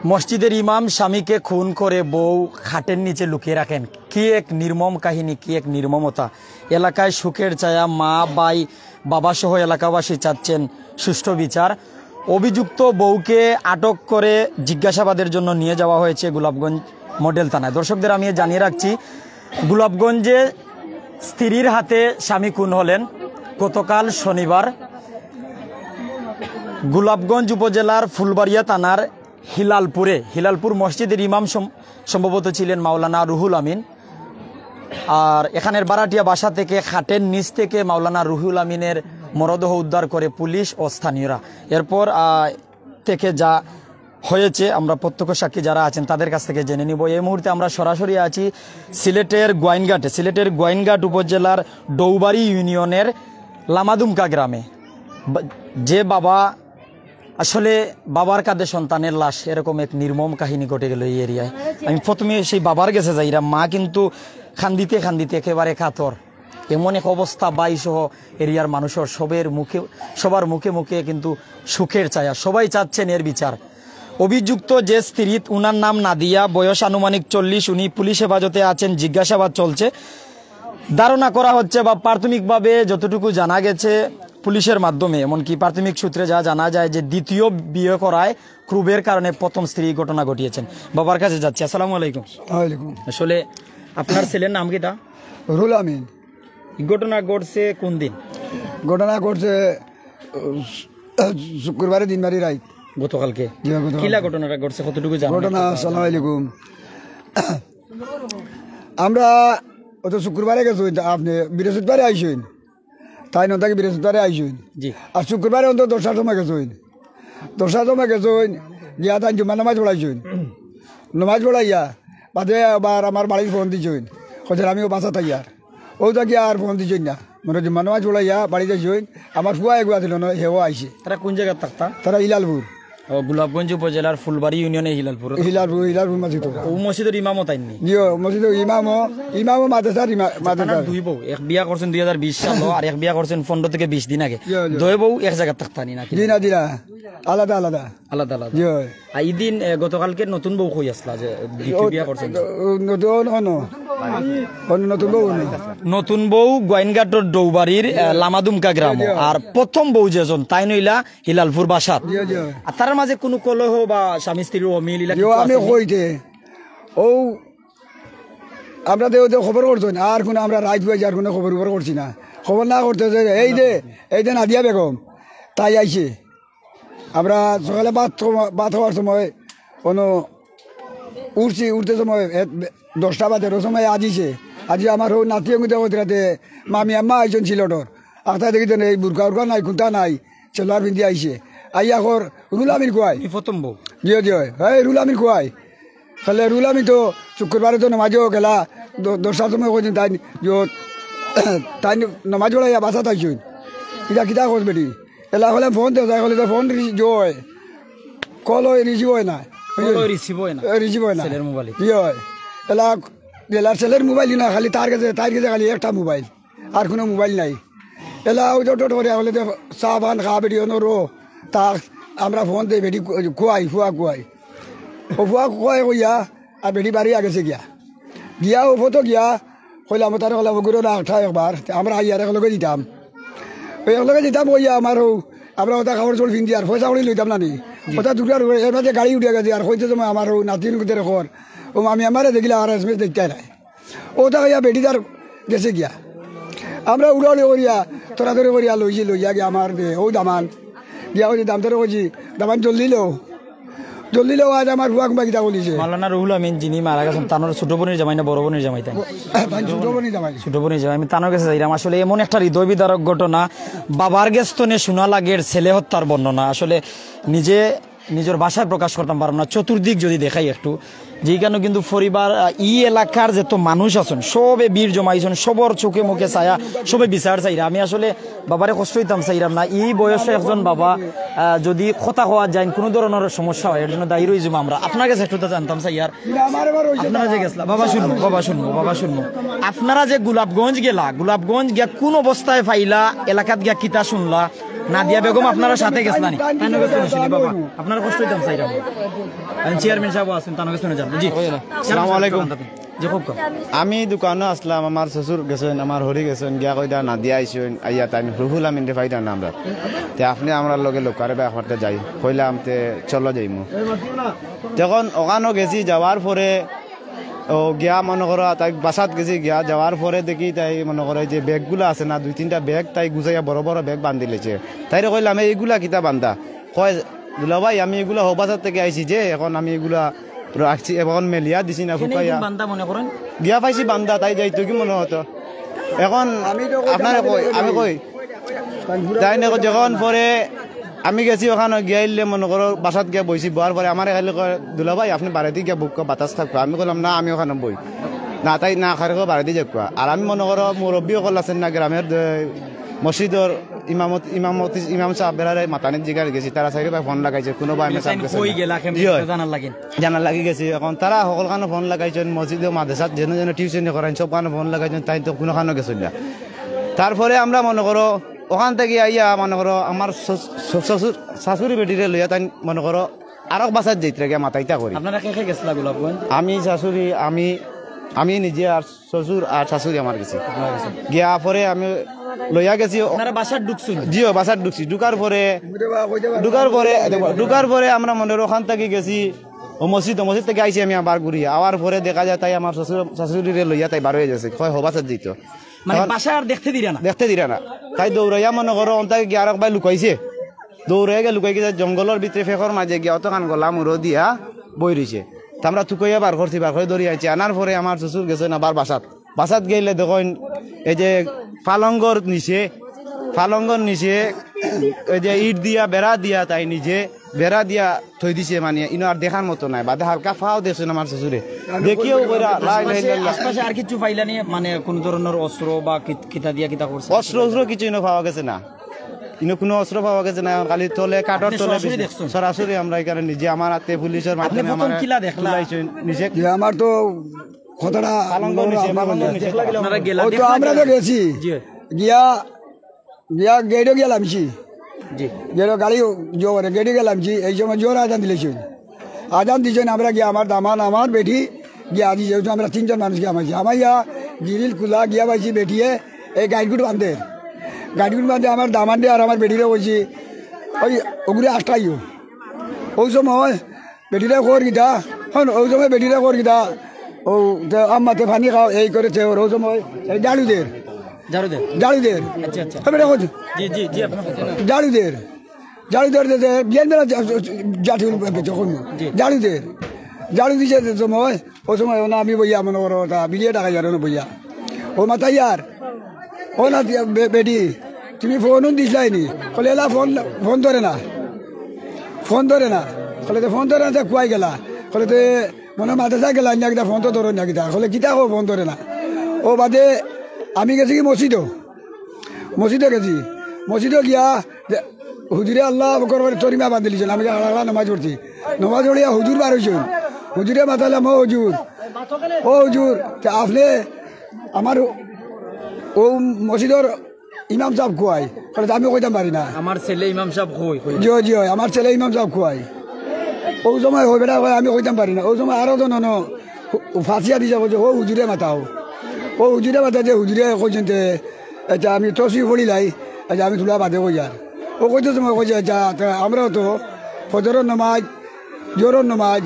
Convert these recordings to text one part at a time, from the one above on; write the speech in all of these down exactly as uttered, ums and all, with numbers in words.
মসজিদের ইমাম স্বামীকে খুন করে বউ খাটের নিচে লুকিয়ে রাখেন। কি এক নির্মম কাহিনী, কি এক নির্মমতা। এলাকায় শোকের ছায়া, মা, ভাই, বাবা সহ এলাকাবাসী চাচ্ছেন সুষ্ঠু বিচার। অভিযুক্ত বউকে আটক করে জিজ্ঞাসাবাদের জন্য নিয়ে যাওয়া হয়েছে গোলাপগঞ্জ মডেল থানায়। দর্শকদের আমি জানিয়ে রাখছি, গোলাপগঞ্জে স্ত্রীর হাতে স্বামী খুন হলেন গতকাল শনিবার গোলাপগঞ্জ উপজেলার ফুলবাড়িয়া থানার হিলালপুরে। হিলালপুর মসজিদের ইমাম সম-, সম্ভবত ছিলেন মাওলানা রুহুল আমিন। আর এখানের ভাড়াটিয়া বাসা থেকে খাটের নিচ থেকে মাওলানা রুহুল আমিনের মরদেহ উদ্ধার করে পুলিশ ও স্থানীয়রা। এরপর, আহ, থেকে যা হয়েছে, আমরা প্রত্যক্ষ সাক্ষী যারা আছেন তাদের কাছ থেকে জেনে নিব। এই মুহূর্তে আমরা সরাসরি আছি সিলেটের গোয়াইনঘাটে, সিলেটের গোয়াইনঘাট উপজেলার ডৌবাড়ি ইউনিয়নের লামাদুমকা গ্রামে। বা-, যে বাবা, আসলে বাবার কাঁধে সন্তানের লাশ, এরকম এক নির্মম কাহিনী ঘটে গেল এই এরিয়ায়। আমি প্রথমে সেই বাবার গেছে যাইরা, মা কিন্তু কান্দিতে কান্দিতে একেবারে কাতর। এমন এক অবস্থা, ভাই সহ এরিয়ার মানুষের সবের মুখে, সবার মুখে মুখে কিন্তু শোকের ছায়া। সবাই চাচ্ছেন এর বিচার। অভিযুক্ত যে স্ত্রী, উনার নাম নাদিয়া, বয়স আনুমানিক চল্লিশ, উনি পুলিশ হেফাজতে আছেন, জিজ্ঞাসাবাদ চলছে। ধারণা করা হচ্ছে বা প্রাথমিকভাবে যতটুকু জানা গেছে পুলিশের মাধ্যমে, এমনকি প্রাথমিক সূত্রে যা জানা যায় যে দ্বিতীয় বিয়ে করায় ক্রোধের কারণে প্রথম স্ত্রী ঘটনা ঘটিয়েছেন। বাবার কাছে যাচ্ছি। আসসালামু আলাইকুম। ওয়ালাইকুম। আসলে আপনার ছেলের নাম কিতা? রুহুল আমিন। এই ঘটনা ঘটছে কোন দিন? ঘটনা ঘটছে, আহ, শুক্রবারে দিন বাড়ি রাইত। গতকালকে? জি, গতকালকে। কিলা ঘটনাটা ঘটছে, কতটুকু জানেন? ঘটনা, আসসালামু আলাইকুম। আমরা অত শুক্রবারে গেছইন, আপনি বৃহস্পতিবারে আইসইন, তাই নন থাকি বৃহস্পতিবারে আইসইন। জি। আর শুক্রবারে অন্তত দশটার সময় গেছইন, দশটার সময় গেছইন, গিয়া তাই জুম্মা নামাজ পড়াইছইন। নামাজ পড়াইয়া বাদে আবার আমার বাড়িত ফোন দিছইন, কইছইন আমিও বাসা থাইয়ার। ও থাকি আর ফোন দিছইন না, মানে জুম্মা নামাজ পড়াইয়া বাড়িত আইছইন। আমার ফুয়া এগু আছিল না, হেও আইছে। তারা কোন জাগাত থাকতা? তারা হিলালপুর। ও, গোলাপগঞ্জ উপজেলার ফুলবাড়ি ইউনিয়নে হিলালপুর। হিলালপুর, হিলালপুর মসজিদ। ও মসজিদর ইমামও তাইন নি? জি, ও মসজিদর ইমামও, ইমামও মাদ্রাসার ইমা-, মাদ্রাসার। দুই বউ, এক বিয়া করছেন দুই হাজার বিশ সালো, আর এক বিয়া করছেন পনেরো থেকে বিশ দিন আগে। জি, জি। দুই বউ এক জাগাত থাকতা নি নাকি? জি না, জি না, আলাদা আলাদা। আলাদা আলাদা। জি। আর ইদিন, এ, গতকালকে নতুন বউ কই আসলা যে দ্বিতীয় বিয়া করছেন? ও, নতুন, অনো। অনো নতুন বউ অনো। নতুন বউ গোয়াইনঘাটর ডৌবাড়ির, এ, লামাদুমকা গ্রাম। জি, জি। আর প্রথম বউ যেজন, তাইন অইলা হিলালপুর বাসাত। জি, জি। আর তার মাঝে কোনো কলহ বা স্বামী স্ত্রীর অমিল ইলা জি, কিছু আমি আছে নি? কইতে, ও, আমরা তো ওদের খবর করতো না, আর কোনো আমরা রাইত হয়ে যার কোনো খবর খবর করছি না। খবর না করতে যে এই যে, এই যে নাদিয়া বেগম, তাই আইছে। আমরা সকালে ভাত খাওয়া-, ভাত খাওয়ার সময় কোনো উঠছি, উঠতে সময় এ-, দশটা বাজে, ওই সময় আজিছে। আজি আমার হো নাতি অঙ্গিতে করতে রাতে মামি আম্মা আইছন সিলেটর। আখতা দেখি তো নেই, বুরকা উরকা নাই, কুন্তা নাই, সেলোয়ার পিন্ধি আইছে। আইয়া কর, "রুহুল আমিন কই?" ই প্রথম বউ। জিও, জিও। "এই রুহুল আমিন কই?" তাহলে রুহুল আমিন তো শুক্রবারে তো নমাজও গেলা, দ-, দশটার সময় কইছেন তাই, জিও, তাই নমাজ পড়াইয়া বাসাত আইছইন। ইটা কিতা কর বেটি? এলা হলে ফোন দেওয়া যায়, হলে তো ফোন রি-, জিও হয়। কল হয়, রিসিভ হয় না। কল হয়, রিসিভ হয় না। এ, রিসিভ হয় না। ছেলের মোবাইল। জিও হয়। এলা, এলা ছেলের মোবাইল না, খালি তার কাছে, তার কাছে খালি একটা মোবাইল। আর কোনো মোবাইল নাই। এলা ওই তো টোটো করে হলে তো চা পান খা বেটি অনো রো। তা আমরা ফোন দেই বেটি কু-, কুয়াই, ফুয়া কুয়াই। ও ফুয়া কুয়াই কইয়া আর বেটি বাড়ি আগেছে গিয়া। গিয়া ও ফটো গিয়া কইলাম, "ও তারে কইলাম, ওগুলো রাখা একবার।" তে আমরা আইয়ার একলগে দিতাম। ওই একলগে দিতাম কইয়া আমার ও, আমরা ওটা কাপড় চোপড় পিন্ধি আর পয়সা করি লইতাম না নি। ওটা দুর্গার উপরে, এর মাঝে গাড়ি উঠে গেছে আর কইতে সময় আমার ও নাতিন কুদের কর। ও আমি আমারে দেখিলে আর এস এম এস দেখতে নাই। ও তা কইয়া বেটি তার গেছে গিয়া। আমরা উড়াউড়ি করিয়া, তোরাতরি করিয়া লইছি, লইয়া গিয়া আমার দে, ও দামান। গিয়া কইছি, দামতারে কইছি, "দামান জলদি লও। জলদি লও, আজ আমার ফুয়া কুম্বা কিতা কলিছে।" মাওলানা রুহুল আমিন যিনি মারা গেছেন, তানোর ছোট বোনের জামাই না বড় বোনের জামাই তাই? তাই ছোট বোনের জামাই। ছোট বোনের জামাই। আমি তানোর গেছে যাইরাম। আসলে এমন একটা হৃদয় বিদারক ঘটনা, বাবার গেছ তনে শোনা লাগের ছেলে হত্যার বর্ণনা। আসলে নিজে নিজের ভাষায় প্রকাশ করতাম পারলাম না। চতুর্দিক যদি দেখাই একটু, যেখানে কিন্তু পরিবার, আহ, ই এলাকার যত মানুষ আছেন, সবে ভিড় জমাইছেন, সবর চোখে মুখে ছায়া, সবে বিচার চাইরা। আমি আসলে বাবারে কষ্ট দিতাম চাইরাম না। এই বয়সে একজন বাবা, আহ, যদি কথা কওয়া যায়, কোনো ধরনের সমস্যা হয়, এর জন্য দায়ী রইছি আমরা। আপনার কাছে একটু তো জানতাম চাইয়ার। আপনারা যে গেছলা, বাবা শুনবো, বাবা শুনবো, বাবা শুনবো। আপনারা যে গোলাপগঞ্জ গেলা, গোলাপগঞ্জ গিয়া কোন অবস্থায় পাইলা, এলাকাত গিয়া কিতা শুনলা? নাদিয়া বেগম আপনারা সাথে গেছলা নি? তাইন গেছলা নি, বাবা? আপনারা কষ্ট হইতাম চাইরাম। আমি চেয়ারম্যান সাহেব আছেন, তান গেছলা নি জানবো। জি। আসসালামু আলাইকুম। জি, খুব কম। আমি দোকানো আসলাম, আমার শ্বশুর গেছেন, আমার হরি গেছেন, গিয়া কইরা নাদিয়া আইছেন, আইয়া তাইন রুহুল আমিনরে পাইরা না আমরা। তে আপনে আমরার লগে লোকারে বা করতে যাই, কইলাম তে চলো যাইমু। তখন ওখানো গেছি, যাওয়ার পরে ও গিয়া মনে করো তাই বাসাত গেছি, গিয়া যাওয়ার পরে দেখি তাই মনে করো যে ব্যাগগুলা আছে না, দুই তিনটা ব্যাগ তাই গুছাইয়া বড় বড় ব্যাগ বান্ধি লেছে। তাইরে কইলাম, "এই, ইগুলা কিতা বান্ধা?" কয়, "দুলাভাই, আমি ইগুলা হবাজার থেকে আইছি যে, এখন আমি ইগুলা রাখছি, এখন মেলিয়া দিছি না, কেনে শুকাইয়া।" ইগুন বান্ধা মনে করেন? গিয়া পাইছি বান্ধা, তাই যাইতো কি মনে হতো। এখন আমি তো কইতাম আপনারে না, কই, আমি কই। তাই না, যখন পরে আমি গেছি ওখানো গিয়া আইলে মনে করো বাসাত গিয়া বইছি, বওয়ার পরে আমারে খালি কয়, "দুলাভাই, আপনে বাড়িত গিয়া বউক্কা, বাতাস খাউক্কা।" আমি কইলাম, "না, আমি ওখানো বই।" না, তাই না, খালি কয়, "বাড়িত যাউক্কা।" আর আমি মনে করো মুরব্বি অকল আছেন না গ্রামের, মসজিদর ইমামত, ইমামতি, ইমাম সাহেব বেড়ারে মাতানির জিগার গেছি, তারা চাইরোবায় ফোন লাগাইছে, কুনু বায় না সাহেব গেছে কই না। গেলা, কেমনে জি অয়। জানার লাগি? জানার লাগি গেছি। এখন তারা হকলখানো ফোন লাগাইছইন, মসজিদো মাদ্রাসাত যেন যেন টিউশনি করাইন, সবখানো ফোন লাগাইছইন, তাইন তো কুনুখানো গেছইন না। তারপরে আমরা মনে করো, ওখান থাকি আইয়া মনে করো, আমার শ্বশ-, শ্বশ-, শ্বশুর, শাশুড়ি বেটিরে লইয়া তাইন মনে করো, আরক বাসাত যাইতরা গিয়া মাতাইতা করি। আপনারা কে কে গেছলা গোলাপগঞ্জ? আমি, শাশুড়ি, আমি, আমি নিজে আর শ্বশুর আর শাশুড়ি আমার গেছি। আপনারা গেছেন? গিয়া পরে আমি লইয়া গেছি। আপনারা বাসাত ঢুকছইন? জি, ও বাসাত ঢুকছি। ঢুকার পরে, ঢুকার পরে, দেখো, ঢুকার পরে আমরা মনে করো ওখান থাকি গেছি, ও মসজিদ, ও মসজিদ থাকি আইছি আমি আবার ঘুরি। আওয়ার পরে দেখা যায় তাই আমার শ্বশুর, শাশুড়িরে লইয়া তাই বার অইয়া গেছে। কয় হবাজাত যাইতো। মানে তখন বাসায় আর দেখতে দিরা না? দেখতে দিরা না। তাই দৌড়াইয়া মনে করো, অন্তাকে গিয়া আরক বায় লুকাইছে। দৌড়াইয়া গিয়া লুকাই গেছে জঙ্গলর ভিতরে, ফেকর মাঝে গিয়া অতখান গলা মুরো দিয়া বই রইছে। তা আমরা তুকাইয়া বার করছি, বার করি ধরি আনছি। আনার পরে আমার শ্বশুর গেছইন আবার বাসাত। বাসাত গেলে দেখইন, এই যে পালঙ্গর নিচে, পালঙ্গর নিচে, এই যে ইট দিয়া, বেড়া দিয়া, তাই নিজে বেড়া দিয়া থই দিছে, মানে, ইনো আর দেখার মতো নাই। বাদে হালকা ফাও দেখছইন আমার শ্বশুরে। দেখিয়াও কইরা, "লা ইলাহা আশপাশে, ইল্লাল্লাহ।" আশপাশে আর কিছু পাইলা নি? মানে, কোন ধরনের অস্ত্র বা কিত-, কিতা দিয়া কিতা করছে? অস্ত্র, অস্ত্র কিছু ইনো পাওয়া গেছে না। ইনো কোনো অস্ত্র পাওয়া গেছে না। এখন খালি তলে, কাঠর আপনি তলে সরাসরি বেশি। দেখছেন? সরাসরি আমরা এখানে নিজে আমার হাতে, পুলিশের আপনি মাধ্যমে প্রথম আমার কিলা দেখলা? তুলাইছে নিচে। যে আমার তো কথাটা পালঙ্গর নিচে, পালঙ্গর নিচে। আপনারা গেলা, ও তো দেখলা আমরা তো কিলা? গেছি। জি। গিয়া গিয়া গেইটো গিয়া লামছি। জি। গেইটো গাড়ি জোরে গেইটো গিয়া লামছি। এই সময় জোরে আজান দিলেছইন। আজান দিছইন, আমরা গিয়া আমার দামান, আমার বেটি গিয়া আজি যেহেতু আমরা তিনজন মানুষ গিয়া হামাইছি। হামাইয়া গিরিল খুলা গিয়া পাইছি বেটিয়ে এই গাইডগুট বান্ধে। গাইডগুট বান্ধে আমার দামানরে আর আমার বেটিরে কইছি, "ওই ওগুরে আটকাইও।" ওই সময় বেটিরে কর কিতা, হন, ওই সময় বেটিরে কর কিতা, ও, তে আম্মা তে পানি খাও, এই করে তে ওর, ওই সময় এই ঝাড়ু দের। ঝাড়ু দের। ঝাড়ু দের। আচ্ছা, আচ্ছা। হবে রে, কত? জি, জি, জি, আপনার কথা। ঝাড়ু দের। ঝাড়ু দের, দে, দে, বিয়ান বেলা জা-, জা-, জাতি উল-, যখন জি। ঝাড়ু দের। ঝাড়ু দিছে যে সময়, ওই সময় ওনা আমি বইয়া মনে করো, ওটা বিলিয়ে টাকা জানো না বইয়া। ও মাতাইয়ার, ও না দিয়া বে-, বেটি, তুমি ফোন দিছলায় নি? কইলে, "এলা ফোন, ফোন ধরে না। ফোন ধরে না।" কইলে, "তো ফোন ধরে না, তো কুয়াই গেলা?" কইলে, "তো মনে হয় মাদ্রাসা গেলা, না কিতা ফোন তো ধরে না কিতা।" কইলে, "কিতা কও ফোন ধরে না?" ও বাদে আমি গেছি কি মসজিদো, মসজিদো গেছি, মসজিদো গিয়া দে-, হুজুরে আল্লাহ আকবর করে তরিমা বান্ধিলিছইন, আমি হাড়া হাড়া নমাজ পড়ছি, নমাজ পড়িয়া হুজুর বার অইছইন, হুজুরে মাতাইলাম, "ও হুজুর, ও হুজুর, তে আপনে আমার ও মসজিদর ইমাম সাহেব কুয়াই?" কইলে, "আমি কইতাম পারি না।" আমার ছেলে ইমাম সাহেব কই, কই? জি, জি, আমার ছেলে ইমাম সাহেব কুয়াই? ও সময় ও বেটা কয়, "আমি কইতাম পারি না।" ও সময় আরো জন অনো ফাঁসিয়া দিছে, কইছে, "ও হুজুরে মাতাও।" ও হুজুরে মাতা যে হুজুরে কইছইন তে, "এটা আমি তসবি পড়িলাই, এটা আমি তুলা বাদে কই আর।" ও কইতে সময় কইছে, "যা, তা আমরাও তো ফজরর নমাজ, জোহরর নমাজ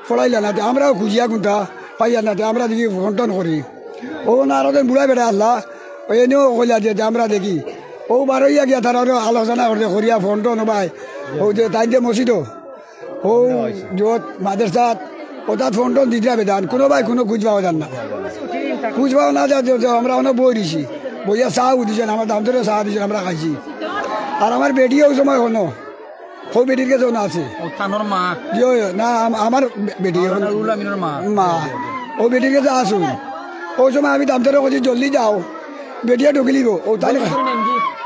পড়াইলা না, তে আমরাও খুঁজিয়া কুন্তা পাইয়ার না, তে আমরা দেখি ফোন টোন করি।" ও না আরো দিন বুড়া বেটা আল্লাহ, ও এনেও কইলা যে, যে আমরা দেখি। ও বারইয়া গিয়া তারা ওরা আলোচনা করতে করিয়া ফোন টোন ভাই, ও যে তাইন যে মসজিদো, ও যত মাদ্রাসাত, ও তাত ফোন টোন দিতে হবে দান, কোনো ভাই কোনো খুঁজ পাওয়া যান না। খুঁজ পাওয়া না যায়, যে, যে আমরা অনেক বই দিছি, বইয়া চা দিছেন, আমার দাম ধরে চা দিছেন, আমরা খাইছি। আর আমার বেটি ওই সময় হনো, ও বেটির কাছে না আছে। ও, তানোর মা? জি, ওই, না, আম-, আমার বে-, বেটি এখন রুহুল আমিনর মা। মা। ও বেটির কাছে আসুন। ওই সময় আমি দামতারে কইছি, "জলদি যাও।" বেটিয়ে ঢুকিলিব। ও তাই না?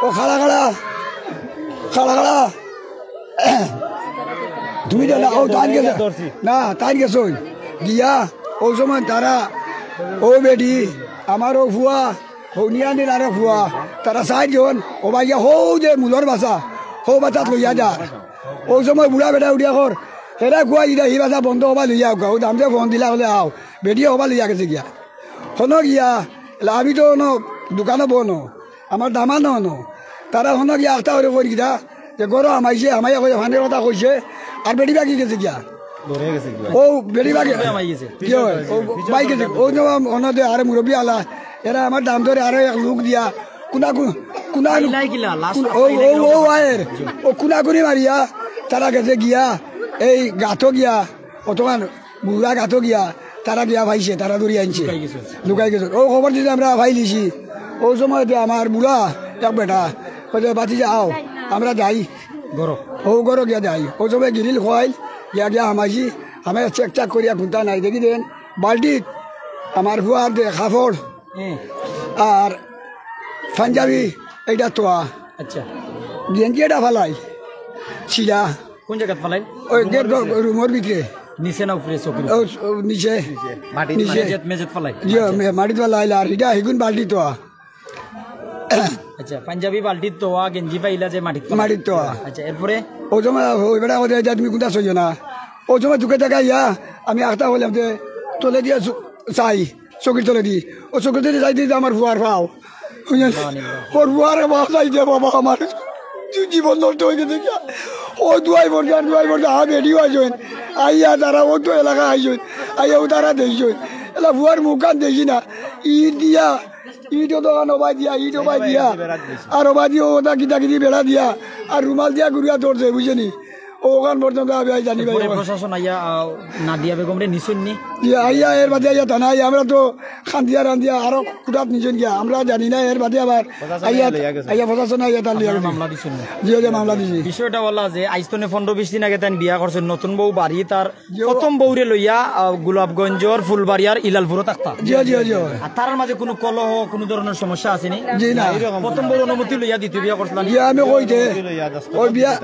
ও খাড়া খাড়া। খাড়া খাড়া। তুমি জানো, ও তাই গেছে। না, তাই গেছে ওই। গিয়া, ওই সময় তারা, ও বেটি, আমার ও ফুয়া, ও নিয়ানির আরো ফুয়া, তারা চাইরজন, ও ভাইয়া, হৌ যে মুলর বাসা, হো বাতাত লইয়া যা। ও সময় বুড়া বেটা উঠিয়া কর, এরা কুয়া ইরা হি বাতা বন্ধ হবা লইয়া আউকা। ও দামদে ফোন দিলা, কইলে আও, বেটিয়ে হবা লইয়া গেছে গিয়া। হনো গিয়া, এলা আমি তো হনো দোকানো বনো, আমার দামান হনো। তারা হনো গিয়া আখতা করে করি গিয়া, যে গরো হামাইছে, হামাইয়া কইছে, ফানের কথা কইছে, আর বেটি বাকি গেছে গিয়া। ও বেটি বাকি, কি হয়? ও ভাই গেছে, ও যে হনো দে, আরে মুরব্বি আলা, এরা আমার দাম ধরে আরো এক লুক দিয়া, কুনা কু-, কুনা, ও, ও, ও আয়ের, ও কুনাকুনি মারিয়া, তারা গেছে গিয়া, এই গাতো গিয়া, অতখান বুড়া গাতো গিয়া, তারা গিয়া পাইছে, তারা ধরি আনছে। লুকাই গেছে। ও খবর দিতে আমরা পাইলিছি। ও সময় তো আমার বুড়া এক বেটা, কইছে, "বাতি যাও, আমরা যাই।" ঘরো। ও ঘরো গিয়া যাই। ও সময় গিরিল খোয়াইল, গিয়া গিয়া হামাইছি, হামাই চেক চাক করিয়া কুন্তা নাই। দেখি দেন, বালতিত আমার ফুয়ার দে কাপড়, হুম। আর পাঞ্জাবি, এইটা তোয়া। আচ্ছা। গেঞ্জি এটা ফালাই, ছিড়া। কোন জাগাত ফালাইল? ওই গেট ঘর, রুমর ভিতরে। নিচে না উপরে চকির উপরে? ও, ও, নিচে। মাটিত, নিচে। মেঝেত, মেঝেত ফালাইল? জি, আচ্ছা। মে-, মাটিত ফালাইল, আর এটা হিগুন বালতি তোয়া। আচ্ছা, পাঞ্জাবি বালতিত তোয়া, গেঞ্জি পাইলা যে মাটিত ফালাইল। মাটিত তোয়া। আচ্ছা, এরপরে? ও সময় ওই বেটা কইছে, "যা, তুমি কুন্তা সইও না।" ও সময় তুকে টাকা ইয়া, আমি আখতা কইলাম যে, "তলে দিয়া সু-, চাই।" চকির তলে দি, ও চকির তলে যাইতে যাইতে আমার ফুয়ার পাও, বুঝলেন? ওর ফুয়ার পাও যাইতে বাবা আমার জী-, জীবন নষ্ট হয়ে গেছে গিয়া। ও দুয়াই পড়ছে আর দুয়াই পড়ছে, হা বেড়িও আইসইন, আইয়া তারা ও তো এলাকা আইসইন, আইয়া ও তারা দেখছইন, এলা ফুয়ার মুখখান দেখি না, ইট দিয়া, ইট ও দোকান ওবাই দিয়া, ইট ওবাই দিয়া, আর ওবাই দিয়া ওটা কিতা কিতি বেড়া দিয়া, আর রুমাল দিয়া ঘুরিয়া ধরছে, বুঝছনি? ও ওখান পর্যন্ত আমি আই জানি ভাই। পরে প্রশাসন আইয়া, আহ, নাদিয়া বেগমরে নিছইন নি? জি, আইয়া এর বাদে আইয়া থানা আইয়া, আমরা তো খান্দিয়া রান্দিয়া আরো কুটাত নিছইন গিয়া, আমরা জানি না। এর বাদে আবার আইয়া, আইয়া প্রশাসন আইয়া তার লিয়া মামলা দিছইন নি? জি, জি, মামলা দিছি। বিষয়টা হলা যে আইজ তনে পনেরো বিশ দিন আগে তাইন বিয়া করছইন, নতুন বউ বাড়ি, তার প্রথম বউরে লইয়া, আহ, গোলাপগঞ্জর ফুলবাড়িয়ার ইলালপুরো থাকতা। জি, জি, জি। আর তার মাঝে কোনো কলহ, কোনো ধরনের সমস্যা আছে নি? জি, না। প্রথম বউর অনুমতি লইয়া দ্বিতীয় বিয়া করছিলা নি? জি, আমি কইতে, ওই বিয়া,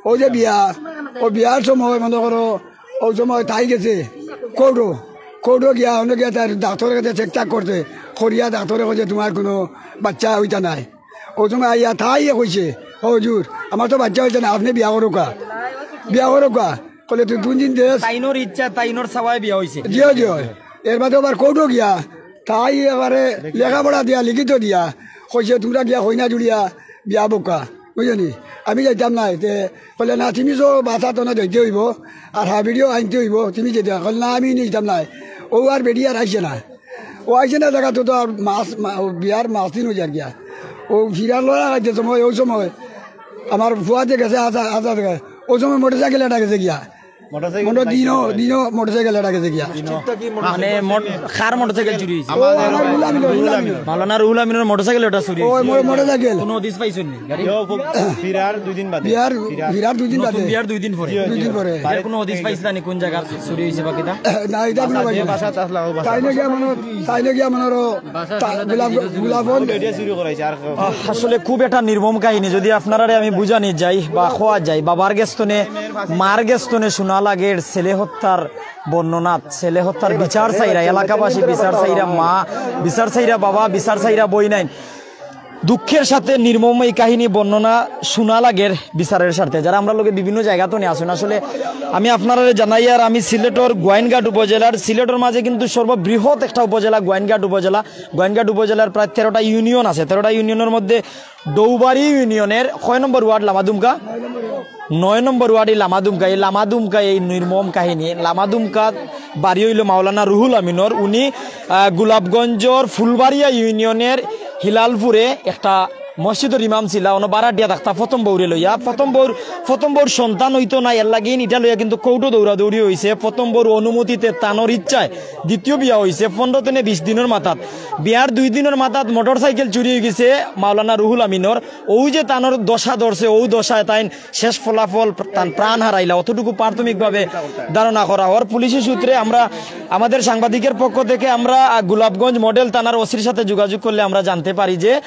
ওই যে বিয়া, ও বিয়ার সময় মনে করো, ওই সময় তাই গেছে কোর্টো, কোর্টো গিয়া, অন্য গিয়া তার ডাক্তারের কাছে চেক চাক করতে, করিয়া ডাক্তারে কইছে, "তোমার কোনো বাচ্চা হইতা নাই।" ওই সময় আইয়া তাই কইছে, "ও হুজুর, আমার তো বাচ্চা হইতা না, আপনি বিয়া করুকা, বিয়া করুকা।" কইলে, "তুই দুই দিন দেশ।" তাইনর ইচ্ছা, তাইনর চাওয়ায় বিয়া হইছে। জি, জি। এর বাদে আবার কোর্টো গিয়া, তাই এবারে লেখাপড়া দিয়া, লিখিত দিয়া, কইছে, "তোমরা গিয়া কইনা জুড়িয়া বিয়া বউক্কা।" বুঝছনি? আমি যাইতাম নায়। তে কইলে, "না, তুমি তো বাসা তো না যাইতে হইব, আর হাবিড়িও আনতে হইব, তুমি যেতে।" কইলে, "না, আমি নিতাম নায়।" ও আর বেড়ি আর আইছে না। ও আইছে না জাগা তো, তো আর মাস, মা-, ও বিয়ার মাস দিন হয়ে যার গিয়া। ও ফিরার লড়া খাইতে সময়, ওই সময় আমার ফুয়া যে গেছে, আসা, আসা জাগা, ওই সময় মোটরসাইকেল এটা গেছে গিয়া। মোটরসাইকেল মনে দিনও, দিনও মোটরসাইকেল এটা গেছে গিয়া। মানে মোট-, কার মোটরসাইকেল চুরি হইছে? ও, আমার রুহুল আমিনর, রুহুল আমিনর। মাওলানা রুহুল আমিনর মোটরসাইকেল এটা চুরি ওই হইছে। মো-, মোটরসাইকেল। কোনো হদিস পাইছইন নি? গাড়ি? ইয়ো, ফু-, ফিরার দুই দিন বাদে। বিয়ার, ফিরার ফিরার দুই দিন নতুন বাদে। বিয়ার দুই দিন পরে। জি, দুই দিন পরে। এর কোনো হদিস পাইছলা নি কোন জায়গার চুরি হইছে বা কিতা? না, এটা কোনো যে বাসাত আসলা, ও বাসা। তাই না গিয়া মনে, তাই না গিয়া মনে হলো, তা-, গোলাপ, গোলাপ হল। এটা চুরি করাইছে, আর কেউ? আহ, আসলে খুব একটা নির্মম কাহিনী। যদি আপনারারে আমি বুঝানি যাই বা খোয়া যাই, বাবার গেস্তনে, মার গেস্তনে শোনা লাগে ছেলে হত্যার বর্ণনা, ছেলে হত্যার বিচার চাইরা, এলাকাবাসী বিচার চাইরা, মা বিচার চাইরা, বাবা বিচার চাইরা, বই নাই। দুঃখের সাথে নির্মম এই কাহিনী বর্ণনা শোনা লাগের বিচারের স্বার্থে। যারা আমরার লগে বিভিন্ন জায়গা তনে আছইন, আসলে আমি আপনারারে জানাই, আর আমি সিলেটর গোয়াইনঘাট উপজেলার, সিলেটর মাঝে কিন্তু সর্ববৃহৎ একটা উপজেলা গোয়াইনঘাট উপজেলা। গোয়াইনঘাট উপজেলার প্রায় তেরোটা ইউনিয়ন আছে। তেরোটা ইউনিয়নের মধ্যে ডৌবাড়ি ইউনিয়নের কয় নম্বর ওয়ার্ড লামাদুমকা? নয় নম্বর ওয়ার্ডই লামাদুমকা। এই লামাদুমকা, এই নির্মম কাহিনী। লামাদুমকা বাড়ি হইল মাওলানা রুহুল আমিনর। উনি, আহ, গোলাপগঞ্জর ফুলবাড়িয়া ইউনিয়নের হিলালপুরে একটা মসজিদর ইমাম ছিলা, অনো বারাটিয়া থাকতা প্রথম বউরে লইয়া। প্রথম বউর, প্রথম বউর সন্তান হইতো না, এর লাগি ইটা লইয়া কিন্তু কোর্টো দৌড়াদৌড়ি হইছে। প্রথম বউর অনুমতিতে, তানর ইচ্ছায় দ্বিতীয় বিয়া হইছে পনেরো তনে বিশ দিনর মাথাত। বিয়ার দুই দিনর মাথাত মোটরসাইকেল চুরি হয়ে গেছে মাওলানা রুহুল আমিনর। ওই যে তানর দশা ধরছে, ওই দশায় তাইন শেষ ফলাফল প্র-, তান প্রাণ হারাইলা, অতটুকু প্রাথমিকভাবে ধারণা করা হয়। পুলিশি সূত্রে আমরা, আমাদের সাংবাদিকের পক্ষ থেকে আমরা, আহ, গোলাপগঞ্জ মডেল থানার ওসির সাথে যোগাযোগ করলে আমরা জানতে পারি যে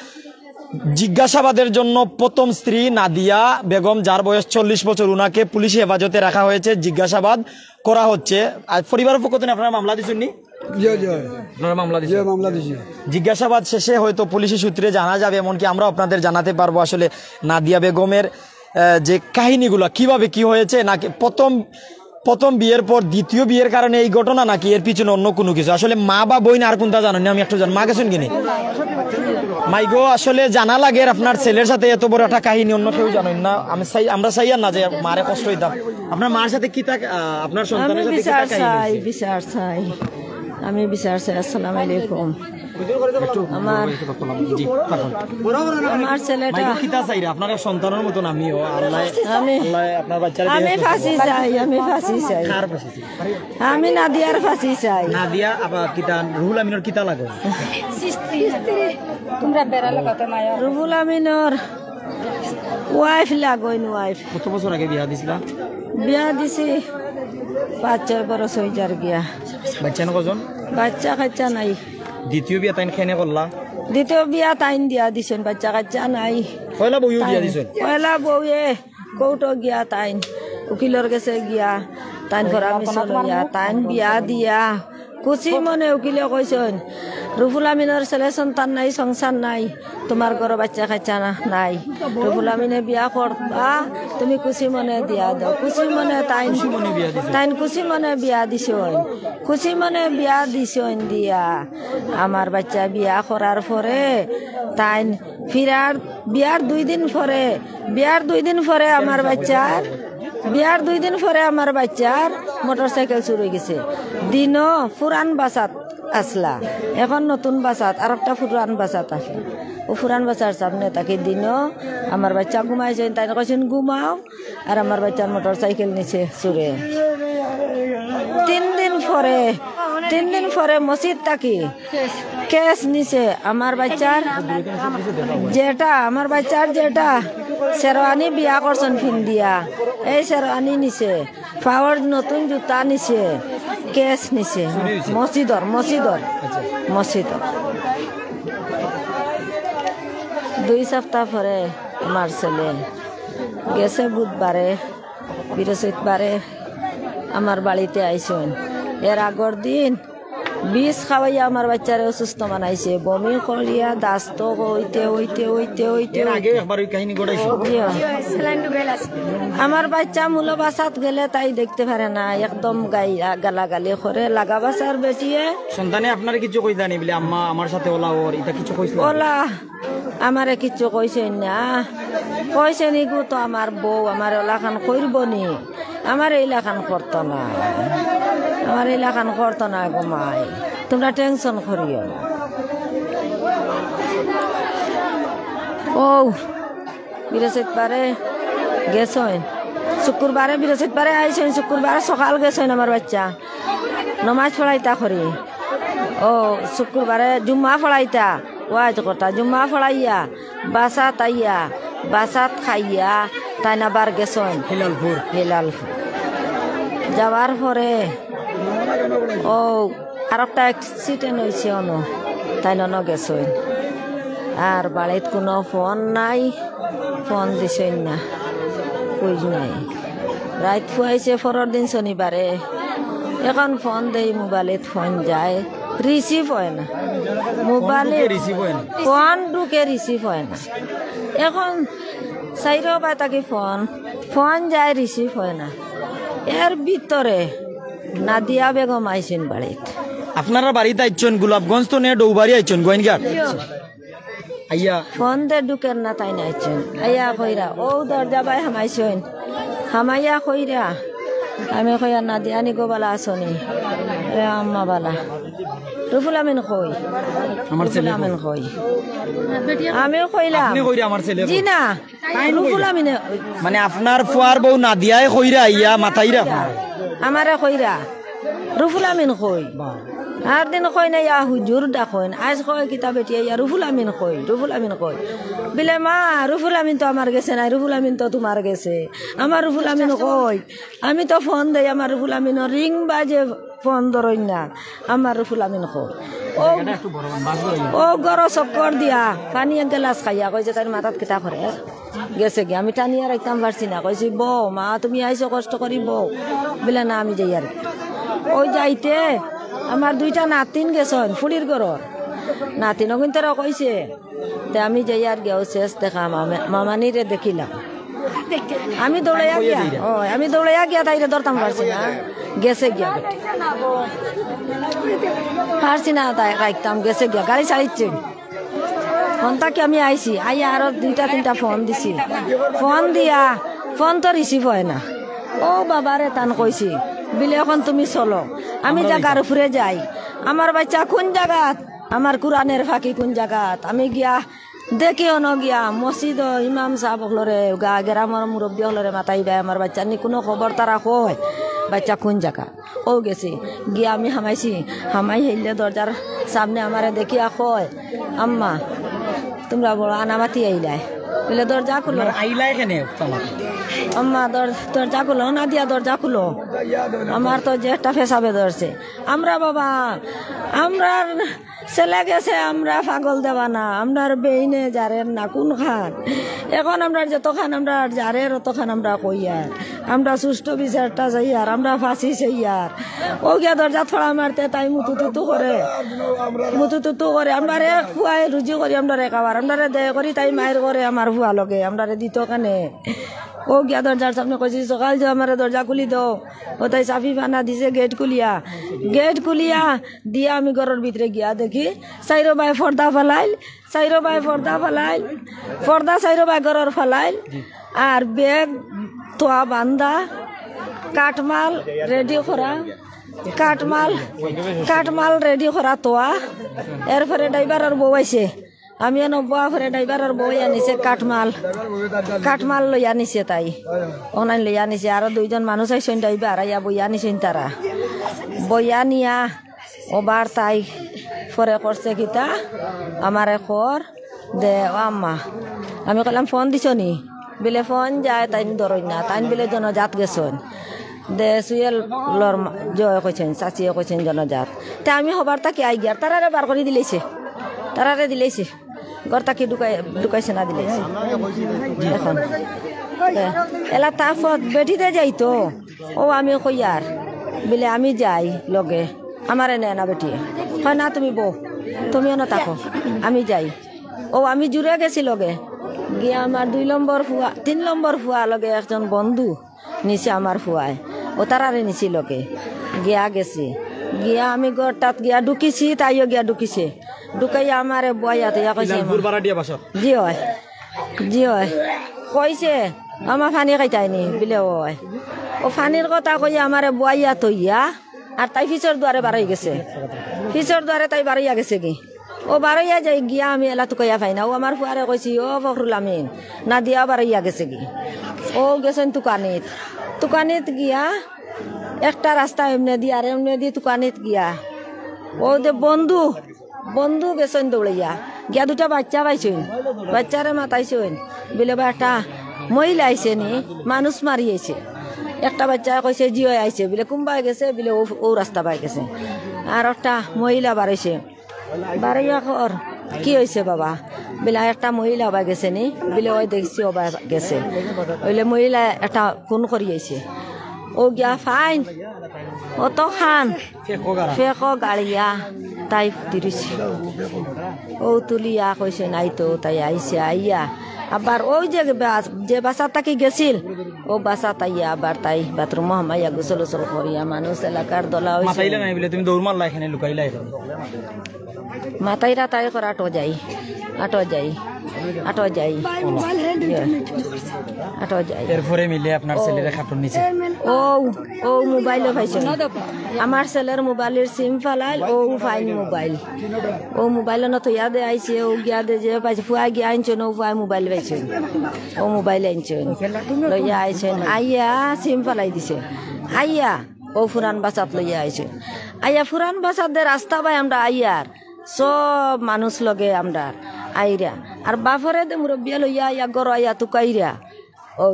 জিজ্ঞাসাবাদের জন্য প্রথম স্ত্রী নাদিয়া বেগম, যার বয়স চল্লিশ বছর, উনাকে পুলিশি হেফাজতে রাখা হয়েছে, জিজ্ঞাসাবাদ করা হচ্ছে। আর পরিবারের পক্ষ থেকে আপনারা মামলা দিচ্ছেন নি? জি, জি। আপনারা মামলা দিচ্ছেন? জি, মামলা দিছি। জিজ্ঞাসাবাদ শেষে হয়তো পুলিশি সূত্রে জানা যাবে, এমনকি আমরা আপনাদের জানাতে পারবো আসলে নাদিয়া বেগমের আহ, যে কাহিনীগুলা কিভাবে কি হয়েছে, নাকি প্রথম প্রথম বিয়ের পর দ্বিতীয় বিয়ের কারণে এই ঘটনা, নাকি এর পিছনে অন্য কোনো কিছু? আসলে মা বা বইন আর কোনটা জানেন না, আমি একটু জানি। মা গেছেন কিনি? মাইগো, আসলে জানা লাগে, আপনার ছেলের সাথে এত বড় একটা কাহিনী অন্য কেউ জানেন না। আমি চাই, আমরা চাই আর না যে মারে কষ্ট হইতাম। আপনার মার সাথে কিতা, আহ, আপনার সন্তানের সাথে কিতা বিচার কাহিনী চাই, হয়েছে? বিচার চাই। আমি বিচার চাই। আসসালামু আলাইকুম। আমার, জি, থাকুন। আমার ছেলেটা মাইগো, কিতা চাইরা? আপনার এক সন্তানের মতন আমিও। আল্লাহ, আমি, আল্লাহ আপনার বাচ্চারে আমি ফাঁসি চাই, আমি ফাঁসি চাই। কার ফাঁসি চাই? আমি নাদিয়ার ফাঁসি চাই। নাদিয়া আবার কিতা, রুহুল আমিনর কিতা লাগে? তোমরা বেড়ালে কত মায়া। রুহুল আমিনর ওয়াইফ লাগইন, ওয়াইফ। কত বছর আগে বিয়া দিছিলা? বিয়া দিছি পাঁচ ছয় বরস অই যার গিয়া। বাচ্চা না কজন? বাচ্চা কাচ্চা নাই। দ্বিতীয় বিয়া তাইন কেনে করলা? দ্বিতীয় বিয়া তাইন দিয়া দিছইন, বাচ্চা কাচ্চা নাই। পয়লা বউয়েও দিয়া দিছইন? পয়লা বউয়ে কোর্টো গিয়া তাইন উকিলর গেছে গিয়া তাইন পরামর্শ লইয়া তাইন বিয়া দিয়া খুশি মনে উকিলে কইছইন, "রুহুল আমিনর ছেলে সন্তান নাই, সংসার নাই, তুমার ঘরো বাচ্চা কাচ্চা না, নাই। রুহুল আমিনে বিয়া করবা, তুমি খুশি মনে দিয়া দেও।" খুশি মনে তাইন, খুশি মনে বিয়া দিছইন। তাইন খুশি মনে বিয়া দিছইন, খুশি মনে বিয়া দিছইন দিয়া আমার বাচ্চা বিয়া করার পরে তাইন ফিরার বিয়ার দুই দিন পরে, বিয়ার দুই দিন পরে আমার বাচ্চার, বিয়ার দুই দিন পরে আমার বাচ্চার মোটরসাইকেল চুরি অই গেছে। দিনো পুরান বাসাত আছলা, এখন নতুন বাসাত, আরোকটা পুরান বাসাত আছে। অউ পুরান বাসার সামনে থাকি দিনো আমার বাচ্চা ঘুমাইছইন, তাইন কইছইন, "ঘুমাও।" আর আমার বাচ্চার মোটরসাইকেল নিছে চুরে। তিন দিন পরে, তিন দিন পরে মসজিদ থাকি কেস নিছে। আমার বাচ্চার যেটা, আমার বাচ্চার যেটা শেরওয়ানি বিয়া করছইন ফিন্দিয়া, এই শেরওয়ানি নিছে, পাওর নতুন জুতা নিছে, কেস নিছে। মসজিদর, মসজিদর, মসজিদর। দুই সপ্তাহ পরে আমার ছেলে গেছে বুধবারে, বৃহস্পতিবারে আমার বাড়িত আইছইন। এর আগর দিন বিষ খাওয়াইয়া আমার বাচ্চারে অসুস্থ বানাইছে। বমি করিয়া দাস্ত অইতে, অইতে, অইতে, অইতে, এর আগেও একবার ওই কাহিনী ঘটাইছে। জি। আমার বাচ্চা মূল বাসাত গেলে তাই দেখতে পারে না, একদম গাই-, গালাগালি করে, লাগা বাসার বেটিয়ে। সন্তানে আপনারে কিছু কইতা নি বলে, "আম্মা, আমার সাথে ওলা ওর", ইতা কিছু কইছিল? ওলা আমারে কিচ্ছু কইছইন না। কইছইন, "ইগু তো আমার বউ, আমারে অলাখান করবো নি, আমারে ইলাখান করতো না, আমারে ইলাখান করতো না গো মাই, তুমরা tension করিও না।" অউ বৃহস্পতিবারে গেছইন, শুক্রবারে, বৃহস্পতিবারে আইছইন, শুক্রবারে সকাল গেছইন আমার বাচ্চা নমাজ পড়াইতা করি। অউ শুক্রবারে জুম্মা পড়াইতা, ওয়াজ করতা, জুম্মা পড়াইয়া বাসাত আইয়া, বাসাত খাইয়া, তাইন আবার গেছইন হিলালপুর। হিলালপুর যাওয়ার পরে অউ আরোকটা accident অইছে অনো, তাইন অনো গেছইন। আর বাড়িত কুনু ফোন নাই, ফোন দিছইন না, খোঁজ নাই। রাইত ফুয়াইছে পরর দিন শনিবারে, এখন ফোন দেই, মোবাইলত ফোন যায়, receive অয় না। মোবাইলে ফোন ঢুকে, receive অয় না। ফোন ঢুকে, receive অয় না। এখন চাইরোবায় থাকি ফোন, ফোন যায়, receive অয় না। এর ভিতরে নাদিয়া বেগম আইছইন বাড়িত। আপনারা বাড়িত আইছইন গোলাপগঞ্জ তো নে, ডৌবাড়ি আইছইন, গোয়াইনঘাট? আইয়া ফোন দে ঢুকের না, তাইন আইছইন। আইয়া কইরা, অউ দরজা বায় হামাইছইন। হামাইয়া কইরা, আমি কইয়া, "নাদিয়া নি গো, বালা আছো নি?" "এ আম্মা বালা।" "রুহুল আমিন কই?" আমার ছেলে রুহুল আমিন কই? আমিও কইলাম। আপনি কইরা আমার ছেলে কই? জি না। তাইন রুহুল কইরা? আমিনে। মানে আপনার ফুয়ার বউ নাদিয়ায় কইরা আইয়া মাতাইরা? আমারে কইরা, "রুহুল আমিন কই?" আর দিন কয় না, "ইয়া হুজুর ডাকইন।" আইজ কয়, "কিতা বেটি, ইয়া রুহুল আমিন কই? রুহুল আমিন কই?" বিলে, "মা, রুহুল আমিন তো আমার গেছে নাই, রুহুল আমিন তো তুমার গেছে। আমার রুহুল আমিন কই? আমি তো ফোন দেই, আমার রুহুল আমিনর ring বাজে, ফোন ধরইন না। আমার রুহুল আমিন কই?" অউ, অউ ঘরো চক্কর দিয়া, পানি এক গেলাস খাইয়া কইছে, তাইর মাথাত কিতা করে গেছে গি, আমি টানিয়া রাখতাম পারছি না। কইছি, "বউ, মা, তুমি আইছো কষ্ট করি, বউ।" বিলে, "না, আমি যাইয়ার।" অউ যাইতে আমার দুইটা নাতিন গেছইন ফুড়ির ঘরর। নাতিন অগুইন্তরে কইছে, তে আমি যাইয়ার গিয়া অউ শেষ দেখা মামা-, মামানিরে দেখিলাম। আমি দৌড়াইয়া গিয়া, ও, আমি দৌড়াইয়া গিয়া তাইরে ধরতাম পারছি না, গেছে গিয়া। পারছি না তাই রাখতাম, গেছে গিয়া, গাড়ি ছাড়িচ্ছে। ফোন থাকি আমি আইছি, আইয়া আরো দুইটা তিনটা ফোন দিছি। ফোন দিয়া, ফোন তো রিসিভ হয় না। ও বাবারে তান কইছি, বিলে অখন তুমি চলো, আমি জাগার উপরে যাই। আমার বাচ্চা কুন জাগাত, আমার কোরআনের ফাঁকি কুন জাগাত, আমি গিয়া দেখি অনো গিয়া মসজিদ ইমাম সাব অকলরে, গা-, গেরামর মুরব্বি অকলরে মাতাইবায়, আমার বাচ্চার নি কুনু খবর তারা কয়, বাচ্চা কুন জাগা। ও গেছে, গিয়া আমি হামাইছি, হামাই হেইলে দরজার সামনে আমারে দেখিয়া কয়, "আম্মা, তুমরা বড় আনামাতি আইলায়।" বলে, "দরজা খুলো।" আইলায় কেনে? আম্মা, দর-, দরজা খুলো, না দিয়া দরজা খুলো। আমার তো যে একটা ফেসাবে ধরছে। আমরা বাবা, আমরার ছেলে গেছে, আমরা পাগল দেওয়ানা, আমরার বেইনে জারের না কুনখান। অখন আমরার যতখান আমরার জারের অতখান আমরা কইয়ার। আমরা সুষ্ঠু বিচারটা চাইয়ার, আমরা ফাঁসি চাইয়ার। ও গিয়া দরজাত ফাড়া মারতে তাই মুতুতুতু করে, মুতুতুতু করে। আমরার এক ফুয়ায় রুজি করি, আমরার এক আবার, আমরারে দয়া করি তাই মাইর করে আমার ফুয়া লগে, আমরারে দিত কেনে। ও গিয়া দরজার সামনে কইছি, "সকাল যে আমারে দরজা খুলি দেও।" ও তাই চাবি বানা দিছে গেট খুলিয়া, গেট খুলিয়া দিয়া আমি ঘরর ভিতরে গিয়া দেখি, চাইরো বায় পর্দা ফালাইল, চাইরো বায় পর্দা ফালাইল, পর্দা চাইরো বায় ঘরর ফালাইল, আর ব্যাগ তোয়া বান্ধা, কাঠমাল রেডি করা, কাঠমাল, কাঠমাল রেডি করা তোয়া। এরপরে ড্রাইভারর বউ আইছে, আমি অনো বওয়া পরে ড্রাইভারর বউ আনিছে কাঠমাল, কাঠমাল লইয়া নিছে তাই, অনাইন লইয়া নিছে। আরো দুইজন মানুষ আইছইন ড্রাইভার, আইয়া বইয়া নিছইন তারা, বইয়া নিয়া ওবার তাই পরে করছে কিতা, আমারে কর দে, "ও আম্মা।" আমি কইলাম, "ফোন দিছো নি?" বিলে, "ফোন যায়, তাইন ধরইন না, তাইন বিলে জনজাত গেছইন।" দে সুয়েলর মা-, জয় কইছইন, চাচিয়ে কইছইন জনজাত। তে আমি হবার তাকি আই গিয়ার, তারারে বার করি দিলাইছে, তারারে দিলাইছে, ঘর তাকি ঢুকাই-, ঢুকাইছে না দিলাইছে। অখন দে, এলা তাফত বেটিতে যাইতো, ও আমি কইয়ার, বিলে, "আমি যাই লগে, আমারে নেয় না বেটিয়ে।" কয়, "না, তুমি বও, তুমি অনো থাকো, আমি যাই।" ও আমি জুরে গেছি লগে, গিয়া আমার দুই নম্বর ফুয়া, তিন নম্বর ফুয়া লগে একজন বন্ধু নিছে আমার ফুয়ায়, ও তারারে নিছি লগে, গিয়া গেছি, গিয়া আমি ঘরটাত গিয়া ঢুকিছি, তাইও গিয়া ঢুকিছে, ঢুকাইয়া আমারে বওয়াইয়া থইয়া কইছে, ইলালপুর বারাডিয়া বাসা। জি অয়, জি অয়। কইছে, "আমা পানি খাইতায়নি?" বিলে, "অয়।" ও পানির কথা কইয়া আমারে বওয়াইয়া থইয়া, আর তাই পিছর দুয়ারে বারই গেছে, পিছর দুয়ারে তাই বারইয়া গেছে গি। ও বারইয়া যাই গিয়া আমি এলা তুকাইয়া পাই না। ও আমার ফুয়ারে কইছি, "ও ফখরুল আমিন, নাদিয়া বারইয়া গেছে গি।" ও গেছইন তুকানিত, তুকানিত গিয়া একটা রাস্তা এমনেদি আর এমনেদি তুকানিত গিয়া। ও যে বন্ধু, বন্ধু গেছইন দৌড়াইয়া, গিয়া দুটা বাচ্চা পাইছইন, বাচ্চারে মাতাইছইন, বিলে, "বা একটা মহিলা আইছে নি, মানুষ মারি আইছে।" একটা বাচ্চায় কইছে, "জি অয় আইছে।" বিলে, "কুনবায় গেছে?" বিলে, "অউ, অউ রাস্তা বায় গেছে।" আর একটা মহিলা বারইছে, বারইয়া কর, "কি অইছে বাবা?" বিলে, "একটা মহিলা বায় গেছে নি?" বিলে, "অয় দেখছি, অউ বায় গেছে।" অইলে মহিলা একটা খুন করি আইছে। ও গিয়া ফাইন, অতখান ফেকো গাড়িয়া তাই তিরিশ। ও তুলিয়া কইছে, "নাই তো।" তাই আইছে, আইয়া আবার ওই যে বাস-, যে বাসা থাকি গেছিল, ও বাসা তাইয়া আবার তাই বাথরুমো হামাইয়া গোসল উসল করিয়া মানুষ এলাকার দলা অইছে। মাতাইলা নাই বলে তুমি দৌড় মারলা, এখানে লুকাইলা এখন। মাতাইরা তাই কর, "আটো যাই, আটো যাই, আটো যাই।" আটো যাই। এরপরে মিলে আপনার ছেলেরে খাটুন নিছে। ও, ও মোবাইলও পাইছে। আমার ছেলের মোবাইলের সিম ফালাইল, ও ফাইন মোবাইল। ও মোবাইল না থইয়া দে আইছে, ও গিয়া দে যে পাইছে, ফুয়া গিয়া আনছে, ও ফুয়া মোবাইল পাইছে। ও মোবাইল আনছে। লইয়া আইছে, আইয়া সিম ফালাই দিছে। আইয়া ও ফুরান বাসাত লইয়া আইছে। আইয়া ফুরান বাসাত দে রাস্তা বায় আমরা আইয়ার। সব মানুষ লগে আমরা আইরা। আর বাফরে দে মুরব্বিয়া লইয়া আইয়া গরো আইয়া তুকাইরা। ও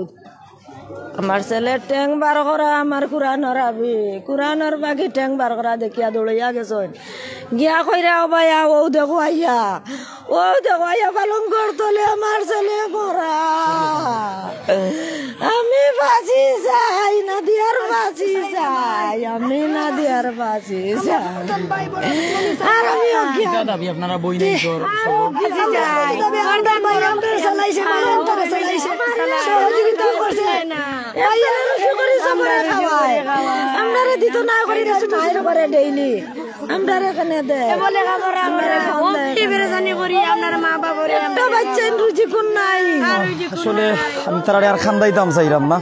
আমার ছেলের ঠেং বার করা, আমার কুরআনর হাফিজ, কুরআনর পাখি ঠেং বার করা দেখিয়া দৌড়াইয়া গেছইন। গিয়া কইরা, "ও ভাইয়া, ও দেখো আইয়া, ও দেখো আইয়া, পালঙ্গর তলে আমার ছেলে মরা। আমি ফাঁসি চাই, নাদিয়ার ফাঁসি চাই, আমি নাদিয়ার ফাঁসি চাই।" আর আমি অজ্ঞান। কিতা দাবি আপনারা বই নাই তোর? ফাঁসি চাই। আমরা চালাইছে, সহযোগিতা করছে। ভাইয়া, আমরা শুকরি সবরে খাওয়ায়। আমরারে দিত না করি, ছোট ছোট করে ডেইলি। আমরারে এখানে দে। এ বলে খাবার আমরা ও কি বেরেজানি করি, আপনার মা বাবারে একটা বাচ্চা রুজি কোন নাই। আসলে আমি তারারে আর খান্দাইতাম চাইরাম না।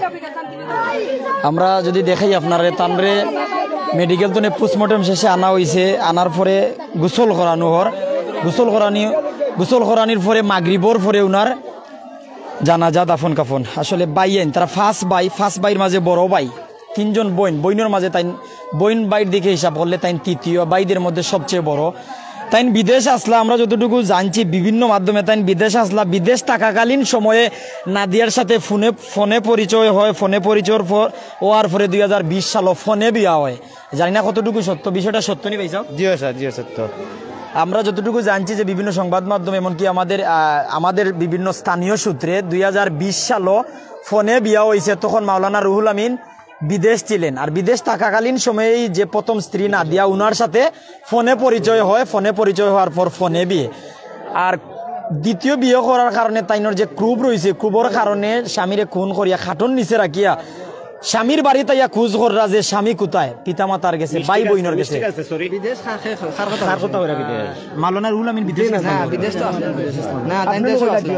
আমরা যদি দেখাই আপনারে, তানরে মেডিকেল তো পোস্টমর্টম শেষে আনা হইছে, আনার পরে গোসল করানো হর, গোসল করানি, গোসল করানির পরে মাগরিবর পরে উনার জানাজা দাফন কাফন। আসলে ভাইয়াইন, তারা পাঁচ ভাই, পাঁচ ভাইর মাঝে বড় ভাই, তিনজন বইন, বইনর মাঝে তাইন, বইন ভাইর দিকে হিসাব করলে তাইন তৃতীয়, ভাইদের মধ্যে সবচেয়ে বড়। তাইন বিদেশ আসলা, আমরা যতটুকু জানছি বিভিন্ন মাধ্যমে, তাইন বিদেশ আসলা, বিদেশ থাকাকালীন সময়ে নাদিয়ার সাথে ফোনে, ফোনে পরিচয় হয়, ফোনে পরিচয় হওয়ার পরে দুই হাজার বিশ সালও ফোনে বিয়া হয়। জানি না কতটুকু সত্য, বিষয়টা সত্য নি ভাই সাহেব? জি স্যার, জি সত্য। আমরা যতটুকু জানছি যে বিভিন্ন সংবাদ মাধ্যম, এমনকি আমাদের, আহ, আমাদের বিভিন্ন স্থানীয় সূত্রে দুই হাজার বিশ সালও ফোনে বিয়া হইছে, তখন মাওলানা রুহুল আমিন বিদেশ ছিলেন। আর বিদেশ থাকাকালীন সময়েই যে প্রথম স্ত্রী নাদিয়া, উনার সাথে ফোনে পরিচয় হয়, ফোনে পরিচয় হওয়ার পর ফোনে বিয়ে। আর দ্বিতীয় বিয়ে করার কারণে তাইনর যে ক্রোধ রইছে, ক্রোধর কারণে স্বামীরে খুন করিয়া খাটর নিচে রাখিয়া স্বামীর বাড়িত আইয়া খুঁজ কররা যে স্বামী কোথায়, পিতা মাতার গেছে, ভাই বইনর গেছে। ঠিক আছে, সরি। বিদেশ কার কথা কইরা বিদেশ? মাওলানা রুহুল আমিন বিদেশ না, বিদেশ তো আসলে না, তাই দেশও আসলে।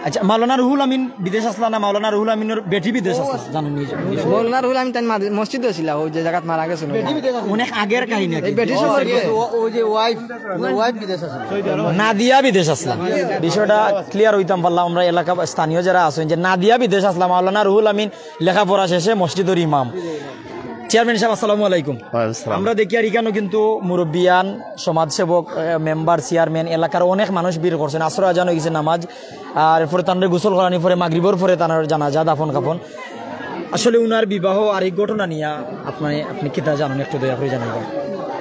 আচ্ছা, মাওলানা রুহুল আমিন বিদেশ আসলা না, মাওলানা রুহুল আমিনর বেটি বিদেশ আসলা, জানো নি? মাওলানা রুহুল আমিন তাই মসজিদ ছিল, ওই যে জায়গাত মারা গেছে। অনেক আগের কাহিনী আর কি। এই বেটি সম্পর্কে। ও, ওই যে ওয়াইফ, ওয়াইফ বিদেশ আছে। নাদিয়া বিদেশ আসলা। বিষয়টা ক্লিয়ার হইতাম পারলাম আমরা, এলাকা স্থানীয় যারা আছেন, যে নাদিয়া বিদেশ আসলা, মাওলানা রুহুল আমিন লেখাপড়া শেষে মসজিদর ইমাম। চেয়ারম্যান সাহেব, আসসালামু আলাইকুম। ওয়ালাইকুম আসসালাম। আমরা দেখি আর এখানো কিন্তু মুরব্বিয়ান, সমাজসেবক, আহ, মেম্বার, চেয়ারম্যান, এলাকার অনেক মানুষ ভিড় করছেন। আসর আজান হয়ে গেছে, নামাজ, আর এরপরে তানরে গোসল করানি পরে মাগরিবর পরে তানর জানাজা দাফন কাফন। আসলে উনার বিবাহ আর এই ঘটনা নিয়ে আপনি, আপনি কিতা জানেন একটু দয়া করে জানাইবেন।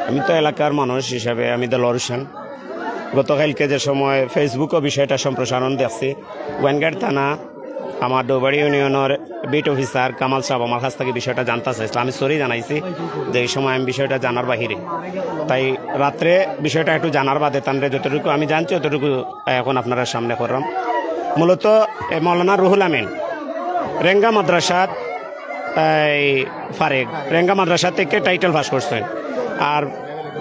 আমি তো এলাকার মানুষ হিসাবে আমি দেলোয়ার হোসেন। গতকালকে যে সময় Facebook-ও বিষয়টা সম্প্রসারণ দেখছি, গোয়াইনঘাট থানা আমার ডৌবাড়ি ইউনিয়নের বিট অফিসার কামাল সাহেব আমার কাছ থেকে বিষয়টা জানতে চাইছিল। আমি সরি জানাইছি যে এই সময় আমি বিষয়টা জানার বাহিরে। তাই রাত্রে বিষয়টা একটু জানার বাদে তানরে যতটুকু আমি জানছি, ততটুকু এখন আপনারা সামনে করলাম। মূলত এ মৌলানা রুহুল আমিন রেঙ্গা মাদ্রাসাত এই ফারেক, রেঙ্গা মাদ্রাসা থেকে টাইটেল পাস করছেন। আর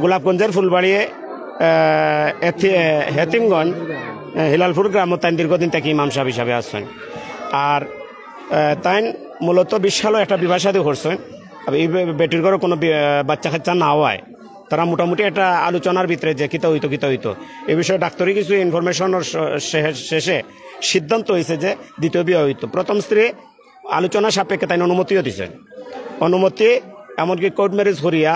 গোলাপগঞ্জের ফুলবাড়িয়ে, আহ, এথি-, আহ, হেতিমগঞ্জ, আহ, হিলালপুর গ্রামত তাইন দীর্ঘদিন থেকে ইমাম সাহেব হিসাবে আছেন। আর, আহ, তাইন মূলত বিশ সালো একটা বিবাহ শাদী করছেন। আর এই বে-, বেটির ঘরে কোনো বি-, আহ, বাচ্চা কাচ্চা না হওয়ায় তারা মোটামুটি একটা আলোচনার ভিতরে যে কিতা হইতো, কিতা হইতো, এই বিষয়ে ডাক্তারি কিছু ইনফরমেশনের শ-, শে-, শেষে সিদ্ধান্ত হয়েছে যে দ্বিতীয় বিয়ে হইতো। প্রথম স্ত্রী আলোচনা সাপেক্ষে তাইন অনুমতিও দিছেন। অনুমতি, এমনকি কোর্ট ম্যারেজ করিয়া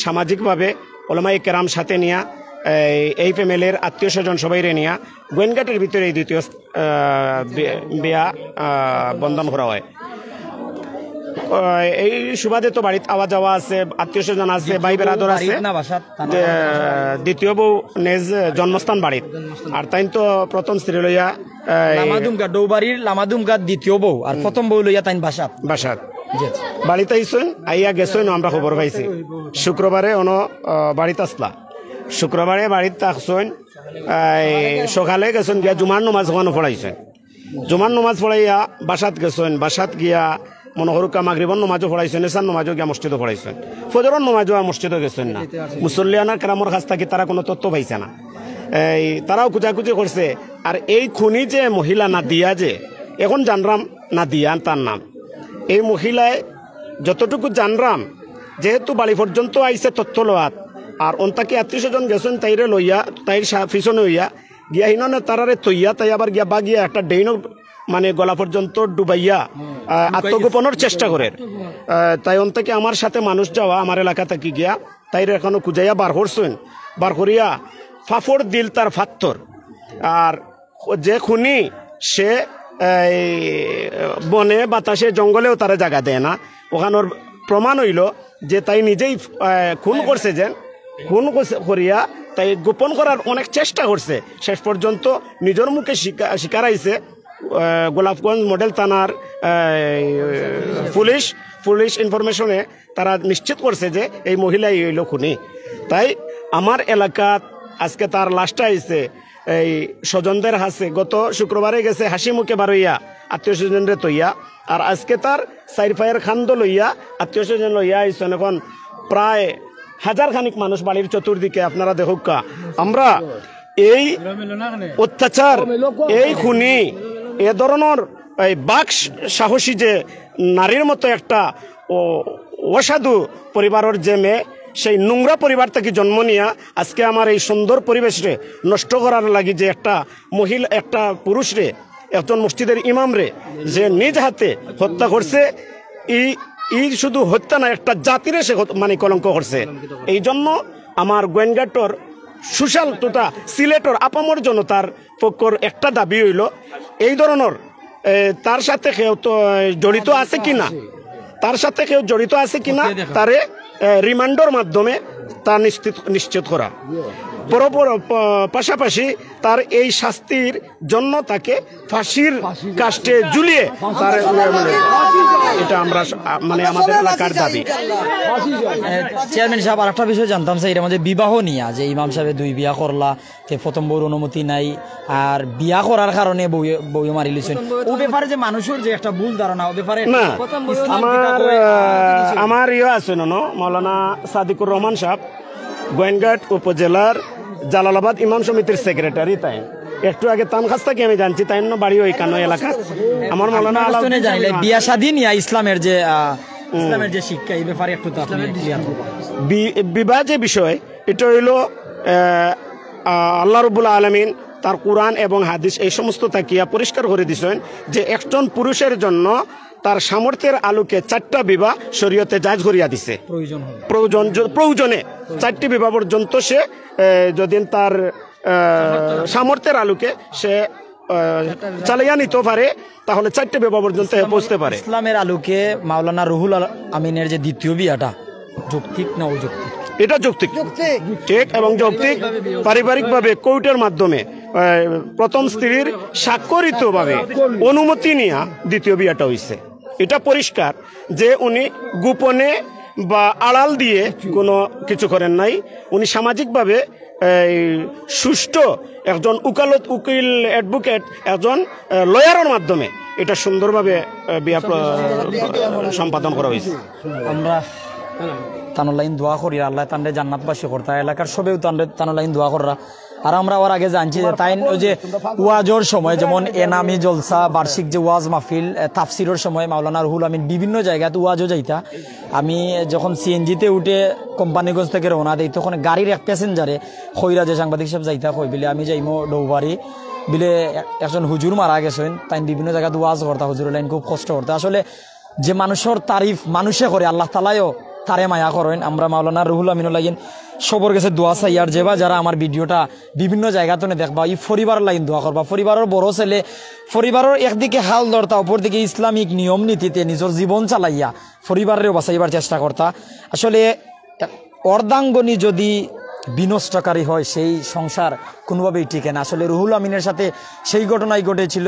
সামাজিকভাবে ওলামায়ে কেরাম সাথে নিয়া এই, এই ফ্যামিলির আত্মীয় স্বজন সবাইরে নিয়া গোয়াইনঘাটের ভিতরে এই দ্বিতীয়, আহ, বি-, বিয়া, আহ, বন্ধন করা হয়। আহ, এই সুবাদে তো বাড়িত আওয়া যাওয়া আছে, আত্মীয় স্বজন আছে, ভাই বেরাদর আছে। বাড়িত না বাসাত? যে, আহ, দ্বিতীয় বউ নিজ জন্মস্থান বাড়িত। আর তাইন তো প্রথম স্ত্রী লইয়া এই লামাদুমকা, ডৌবাড়ির লামাদুমকা দ্বিতীয় বউ, আর প্রথম বউ লইয়া তাইন বাসাত। বাসাত। জি। বাড়িত আইছইন, আইয়া গেছইন, আমরা খবর পাইছি। শুক্রবারে অনো, আহ, বাড়িত আসলা। শুক্রবারে বাড়িত থাকছইন, এই সকালে গেছইন গিয়া জুমার নমাজ ওখানো পড়াইছইন। জুমার নমাজ পড়াইয়া বাসাত গেছইন, বাসাত গিয়া মনে করুক্কা মাগরিবর নমাজও পড়াইছইন, এশার নমাজও গিয়া মসজিদও পড়াইছইন, ফজরর নমাজও আর মসজিদও গেছইন না। মুসল্লিয়ানা কেরামর কাছ থাকি তারা কোনো তথ্য পাইছে না। এই তারাও খুঁজাখুঁজি করছে। আর এই খুনি যে মহিলা নাদিয়া, যে এখন জানরাম নাদিয়া তার নাম, এই মহিলায় যতটুকু জানরাম, যেহেতু বাড়ি পর্যন্ত আইছে তথ্য লওয়াত, আর অন্তাকি আত্মীয় স্বজন গেছইন তাইরে লইয়া, তাইর সা-, পিছনে হইয়া গিয়া হিননে তারারে থইয়া তাই আবার গিয়া বাগিয়া একটা ড্রেইনও মানে গলা পর্যন্ত ডুবাইয়া, আহ, আত্মগোপনের চেষ্টা করের। আহ, তাই অন্তাকি আমার সাথে মানুষ যাওয়া, আমার এলাকা থাকি গিয়া তাইরে এখনো খুঁজাইয়া বার করছইন, বার করিয়া ফাফড় দিল তার ফাত্তর। আর যে খুনি সে এই বনে বাতাসে জঙ্গলেও তারে জাগা দেয় না। ওখানোর প্রমাণ অইলো যে তাই নিজেই আহ, খুন করছে, যে খুন করছে, করিয়া তাই গোপন করার অনেক চেষ্টা করছে। শেষ পর্যন্ত নিজর মুখে স্বীকা- স্বীকার আইছে। আহ, গোলাপগঞ্জ মডেল থানার আহ, পুলিশ পুলিশ ইনফরমেশনে তারা নিশ্চিত করছে যে এই মহিলাই অইলো খুনি। তাই আমার এলাকাত আজকে তার লাশটা আইছে এই স্বজনদের হাতে। গত শুক্রবারে গেছে, হাসি মুখে বারইয়া আত্মীয় স্বজনরে তইয়া, আর আজকে তার চাইর পায়ের খান্দ লইয়া আত্মীয় স্বজন লইয়া আইছেন। এখন প্রায় হাজার খানিক মানুষ বাড়ির চতুর্দিকে, আপনারা দেখুক্কা। আমরা এই অত্যাচার, এই খুনি, এ ধরনের এই বাক সাহসী যে নারীর মতো একটা ও অসাধু পরিবারের যে মেয়ে, সেই নোংরা পরিবার থাকি জন্ম নিয়া আজকে আমার এই সুন্দর পরিবেশরে নষ্ট করার লাগি যে একটা মহিলা, একটা পুরুষরে, একজন মসজিদের ইমামরে যে নিজ হাতে হত্যা করছে, এই এই শুধু হত্যা না, একটা জাতিরে সে হত- মানে কলঙ্ক করছে। এই জন্য আমার গোয়েনঘাটর সুশাল তথা সিলেটর আপামর জনতার পক্ষর একটা দাবি অইলো, এই ধরনের এ, তার সাথে কেউ তো এ, জড়িত আছে কিনা, তার সাথে কেউ জড়িত আছে কিনা, তারে এ, রিমান্ডর মাধ্যমে তা নিশ্চিত নিশ্চিত করা। পরপর প- পাশাপাশি তার এই শাস্তির জন্য তাকে ফাঁসির কাষ্ঠে ঝুলিয়ে তার এ, মানে, এটা আমরা স- আ- মানে আমাদের এলাকার দাবি। চেয়ারম্যান সাহেব, আর একটা বিষয় জানতাম চাই, এর মধ্যে বিবাহ নিয়া যে ইমাম সাহেবে দুই বিয়া করলা, তে প্রথম বউর অনুমতি নাই, আর বিয়া করার কারণে বউ বউ মারি লিছেন। ও ব্যাপারে যে মানুষের যে একটা ভুল ধারণা, ও ব্যাপারে না, ইসলাম আমার কিতাবে আহ, আমার ইয়ে আছে নন, মৌলানা সাদিকুর রহমান সাহেব, গোয়েনঘাট উপজেলার জালালাবাদ ইমাম সমিতির সেক্রেটারি। তাই একটু আগে তান কাছ থাকি আমি জানছি, তাই অন্য বাড়ি ওই কানো এলাকাত। আমার মৌলানা মানুষজনে আলাউদ্দিন জানিলে সাহেব বিয়া শাদী নিয়া ইসলামের যে আহ, ইসলামের যে শিক্ষা, এই ব্যাপারে একটু তো আপনি clear করবেন। বি- বিবাহ যে বিষয়, এটা হইল আহ, আহ, আল্লাহ রব্বুল আলমিন তার কোরআন এবং হাদিস এই সমস্ত তাকিয়া পরিষ্কার করে দিছেন যে একজন পুরুষের জন্য তার সামর্থ্যের আলোকে চারটা বিবাহ শরীয়তে জায়েজ করিয়া দিছে। প্রয়োজন হবে। প্রয়োজন য- প্রয়োজনে চারটি বিবাহ পর্যন্ত সে আহ, যদি তার আহ, সামর্থ্যের আলোকে সে আহ, চালাইয়া নিতে পারে, তাহলে চারটে বিবাহ পর্যন্ত সে পৌঁছতে পারে। ইসলামের আলোকে মাওলানা রুহুল আল- আমিনের যে দ্বিতীয় বিয়াটা যৌক্তিক না অযৌক্তিক? এটা যৌক্তিক, ঠিক এবং যৌক্তিক, পারিবারিকভাবে কোর্টের মাধ্যমে আহ, প্রথম স্ত্রীর স্বাক্ষরিতভাবে অনুমতি নিয়ে দ্বিতীয় বিয়াটা হইছে। এটা পরিষ্কার যে উনি গোপনে বা আড়াল দিয়ে কোনো কিছু করেন নাই। উনি সামাজিকভাবে এই সুষ্ঠু একজন উকালত, উকিল, অ্যাডভোকেট, একজন আহ, লয়ারের মাধ্যমে এটা সুন্দরভাবে আহ, বিয়া প্র- সম্পাদন করা হয়েছে। আমরা তানুল্লাইন দোয়া করি, আল্লাহ তানরে জান্নাতবাসী করতা, এলাকার সবেও তানরে তানুল্লাইন দোয়া কররা। আর আমরা ওর আগে জানছি যে তাইন ওই যে ওয়াজর সময়, যেমন এনামি জলসা, বার্ষিক যে ওয়াজ মাহফিল, এ, তাফসিরর সময় মাওলানা রুহুল আমিন বিভিন্ন জায়গাত ওয়াজও যাইতা। আমি যখন সিএনজিতে উঠে কোম্পানিগঞ্জ থেকে রওনা দেই, তখন গাড়ির এক প্যাসেঞ্জারে খইরা যে সাংবাদিক সাহেব যাইতা কই বিলে আমি যাইমো ডৌবাড়ি, বিলে এ- একজন হুজুর মারা গেছেন, তাই বিভিন্ন জায়গাত ওয়াজ করতা, হুজুর লাইন খুব কষ্ট করতা। আসলে যে মানুষের তারিফ মানুষে করে, আল্লাহ তালায়ও তারে মায়া করেন। আমরা মাওলানা রুহুল আমিনুর লাগিন সবর গেছে দোয়া চাই। আর যেবা যারা আমার ভিডিওটা বিভিন্ন জায়গা থেকে দেখবা, এই পরিবার লাইন দোয়া করবা। পরিবারের বড় ছেলে, পরিবারের একদিকে হাল ধরতা, অপরদিকে ইসলামিক নিয়ম নীতিতে নিজের জীবন চালাইয়া পরিবারেও বাঁচাইবার চেষ্টা করতা। আসলে অর্ধাঙ্গনী যদি বিনষ্টকারী হয়, সেই সংসার কোনোভাবেই টিকে না। আসলে রুহুল আমিনের সাথে সেই ঘটনাই ঘটেছিল।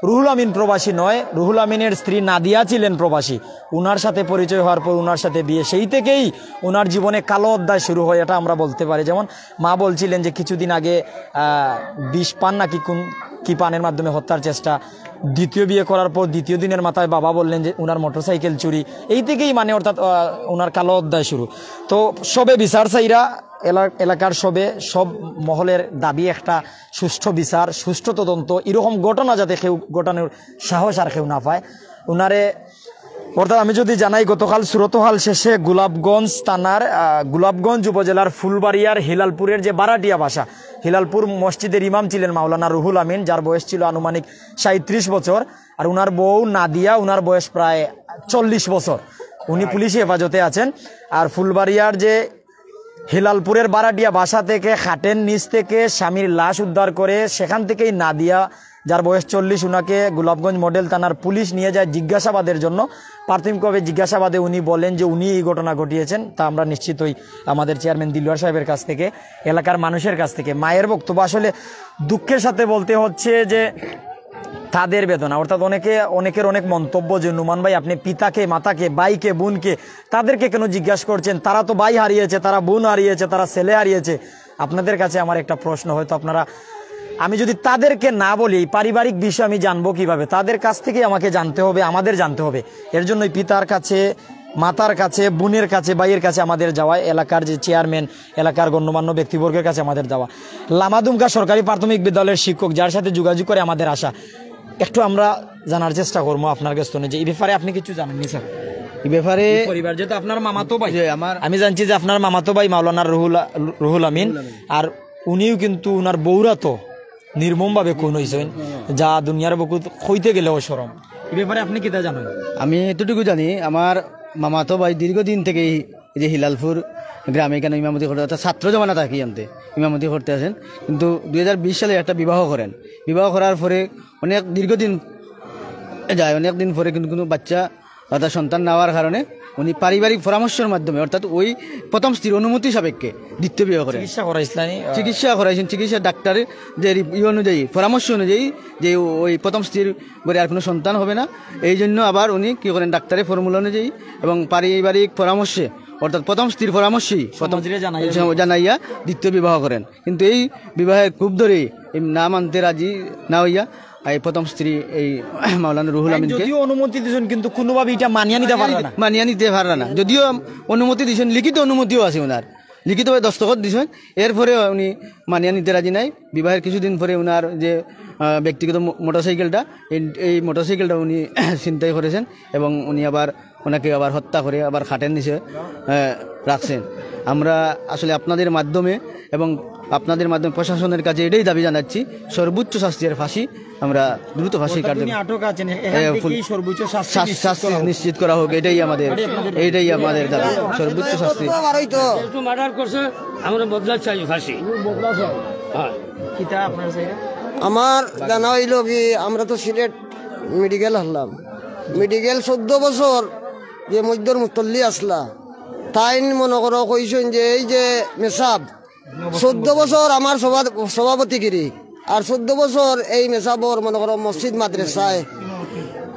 রুহুল আমিন প্রবাসী নয়, রুহুল আমিনের স্ত্রী নাদিয়া ছিলেন প্রবাসী। উনার সাথে পরিচয় হওয়ার পর উনার সাথে বিয়ে, সেই থেকেই উনার জীবনে কালো অধ্যায় শুরু হয়, এটা আমরা বলতে পারি। যেমন মা বলছিলেন যে কিছুদিন আগে আহ, বিষ পান নাকি কোন কি পানের মাধ্যমে হত্যার চেষ্টা, দ্বিতীয় বিয়ে করার পর দ্বিতীয় দিনের মাথায় বাবা বললেন যে উনার মোটরসাইকেল চুরি, এই থেকেই মানে অর্থাৎ আহ, উনার কালো অধ্যায় শুরু। তো সবে বিচার চাইরা এলা- এলাকার সবে সব মহলের দাবি একটা সুষ্ঠু বিচার, সুষ্ঠু তদন্ত, এরকম ঘটনা যাতে কেউ ঘটানোর সাহস আর কেউ না পায়। উনারে অর্থাৎ আমি যদি জানাই, গতকাল সুরতহাল শেষে গোলাপগঞ্জ থানার আহ, গোলাপগঞ্জ উপজেলার ফুলবাড়িয়ার হিলালপুরের যে বারাটিয়া বাসা, হিলালপুর মসজিদের ইমাম ছিলেন মাওলানা রুহুল আমিন, যার বয়স ছিল আনুমানিক সাঁইত্রিশ বছর। আর উনার বউ নাদিয়া, উনার বয়স প্রায় চল্লিশ বছর। উনি পুলিশি হেফাজতে আছেন। আর ফুলবাড়িয়ার যে হিলালপুরের বারাটিয়া বাসা থেকে খাটের নিচ থেকে স্বামীর লাশ উদ্ধার করে সেখান থেকেই নাদিয়া যার বয়স চল্লিশ, উনাকে গোলাপগঞ্জ মডেল থানার পুলিশ নিয়ে যায় জিজ্ঞাসাবাদের জন্য। প্রাথমিকভাবে জিজ্ঞাসাবাদে উনি বলেন যে উনি এই ঘটনা ঘটিয়েছেন। তা আমরা নিশ্চিতই আমাদের চেয়ারম্যান দিলওয়ার সাহেবের কাছ থেকে, এলাকার মানুষের কাছ থেকে, মায়ের বক্তব্য। আসলে দুঃখের সাথে বলতে হচ্ছে যে তাদের বেদনা, অর্থাৎ অনেকে, অনেকের অনেক মন্তব্য যে, "নোমান ভাই, আপনি পিতাকে, মাতাকে, ভাইকে, বোনকে, তাদেরকে কেন জিজ্ঞাসা করছেন? তারা তো ভাই হারিয়েছে, তারা বোন হারিয়েছে, তারা ছেলে হারিয়েছে।" আপনাদের কাছে আমার একটা প্রশ্ন, হয়তো আপনারা, আমি যদি তাদেরকে না বলি, এই পারিবারিক বিষয় আমি জানবো কিভাবে? তাদের কাছ থেকে আমাকে জানতে হবে, আমাদের জানতে হবে। এর জন্যই পিতার কাছে, মাতার কাছে, বোনের কাছে, ভাইয়ের কাছে আমাদের যাওয়া, এলাকার যে চেয়ারম্যান, এলাকার গণ্যমান্য ব্যক্তিবর্গের কাছে আমাদের যাওয়া। লামাদুমকা সরকারি প্রাথমিক বিদ্যালয়ের শিক্ষক, যার সাথে যোগাযোগ করে আমাদের আসা, একটু আমরা জানার চেষ্টা করবো আপনার কাছ থেকে যে এই ব্যাপারে আপনি কিছু জানেননি, স্যার? এই ব্যাপারে এই পরিবার, যেহেতু আপনার মামাতো ভাই, যে আমার আমি জানছি যে আপনার মামাতো ভাই মাওলানা রুহুল, রুহুল আমিন, আর উনিও কিন্তু, ওনার বউরা তো নির্মমভাবে খুন হইছেন, যা দুনিয়ার বুকুত কইতে গেলেও শরম। এই ব্যাপারে আপনি কিতা জানেন? আমি এতটুকু জানি, আমার মামাতো ভাই দীর্ঘদিন থেকে এই, এই যে হিলালপুর গ্রামে এখানে ইমামতি করতে, অর্থাৎ ছাত্র জমানা থাকি আনতে ইমামতি করতে আছেন। কিন্তু দুই হাজার বিশ সালে একটা বিবাহ করেন। বিবাহ করার পরে অনেক দীর্ঘদিন যায়, অনেক দিন পরে কিন্তু কোনো বাচ্চা, অর্থাৎ সন্তান না হওয়ার কারণে উনি পারিবারিক পরামর্শের মাধ্যমে, অর্থাৎ ওই প্রথম স্ত্রীর অনুমতি সাপেক্ষে দ্বিতীয় বিবাহ করেন। চিকিৎসা করাইছিলেন? চিকিৎসা করাইছেন, চিকিৎসা ডাক্তারের যে রি-, ই অনুযায়ী, পরামর্শ অনুযায়ী, যে ওই প্রথম স্ত্রীর ঘরে আর কোনো সন্তান হবে না, এই জন্য আবার উনি কী করেন, ডাক্তারের ফর্মুলা অনুযায়ী এবং পারিবারিক পরামর্শে, অর্থাৎ প্রথম স্ত্রীর পরামর্শেই প্রথম সমাজরে জানাইয়া জানাইয়া দ্বিতীয় বিবাহ করেন। কিন্তু এই বিবাহের খুব ধরে এই না মানতে রাজি না হইয়া এই প্রথম স্ত্রী এই মাওলানা রুহুল আমিনকে যদিও অনুমতি দিয়েছেন, কিন্তু কোনোভাবে এটা মানিয়া নিতে পারলেন না। মানিয়া নিতে পারলেন না। যদিও অনুমতি দিয়েছেন, লিখিত অনুমতিও আছে ওনার, লিখিতভাবে দস্তখত দিয়েছেন, এরপরে উনি মানিয়া নিতে রাজি নাই। বিবাহের কিছুদিন পরে ওনার যে, আহ, ব্যক্তিগত মো-, মোটরসাইকেলটা, এই, এই মোটরসাইকেলটা উনি ছিনতাই করেছেন এবং উনি আবার ওনাকে আবার হত্যা করে আবার খাটের নিচে, আহ, রাখছেন। আমরা আসলে আপনাদের মাধ্যমে এবং আপনাদের মাধ্যমে প্রশাসনের কাছে এটাই দাবি জানাচ্ছি, সর্বোচ্চ শাস্তি আর ফাঁসি, আমরা দ্রুত ফাঁসি অর্থাৎ কার্যকর তিনি আটক আছেন, এখান এ, থেকেই ফুল-, সর্বোচ্চ শাস্তি শাস-, নিশ্চিত শাস্তি করা হোক। নিশ্চিত করা হোক, এটাই আমাদের, এটাই আমাদের দাবি, সর্বোচ্চ শাস্তি। একটু মার্ডার করছে, আমরা বদলা চাই, ফাঁসি। হ্যাঁ। কিতা আপনার চাইরা? আমার জানা হইল কি, আমরা তো সিলেট মেডিকেল হারলাম, মেডিকেল চোদ্দ বছর যে মধ্যর মুতল্লি আসলা, তাইন মনে করো কইছেন যে এই যে মেসাব, চোদ্দ বছর আমার সভা-, সভাপতিগিরি, আর চোদ্দ বছর এই মেসাবর মনে করো মসজিদ মাদ্রাসায়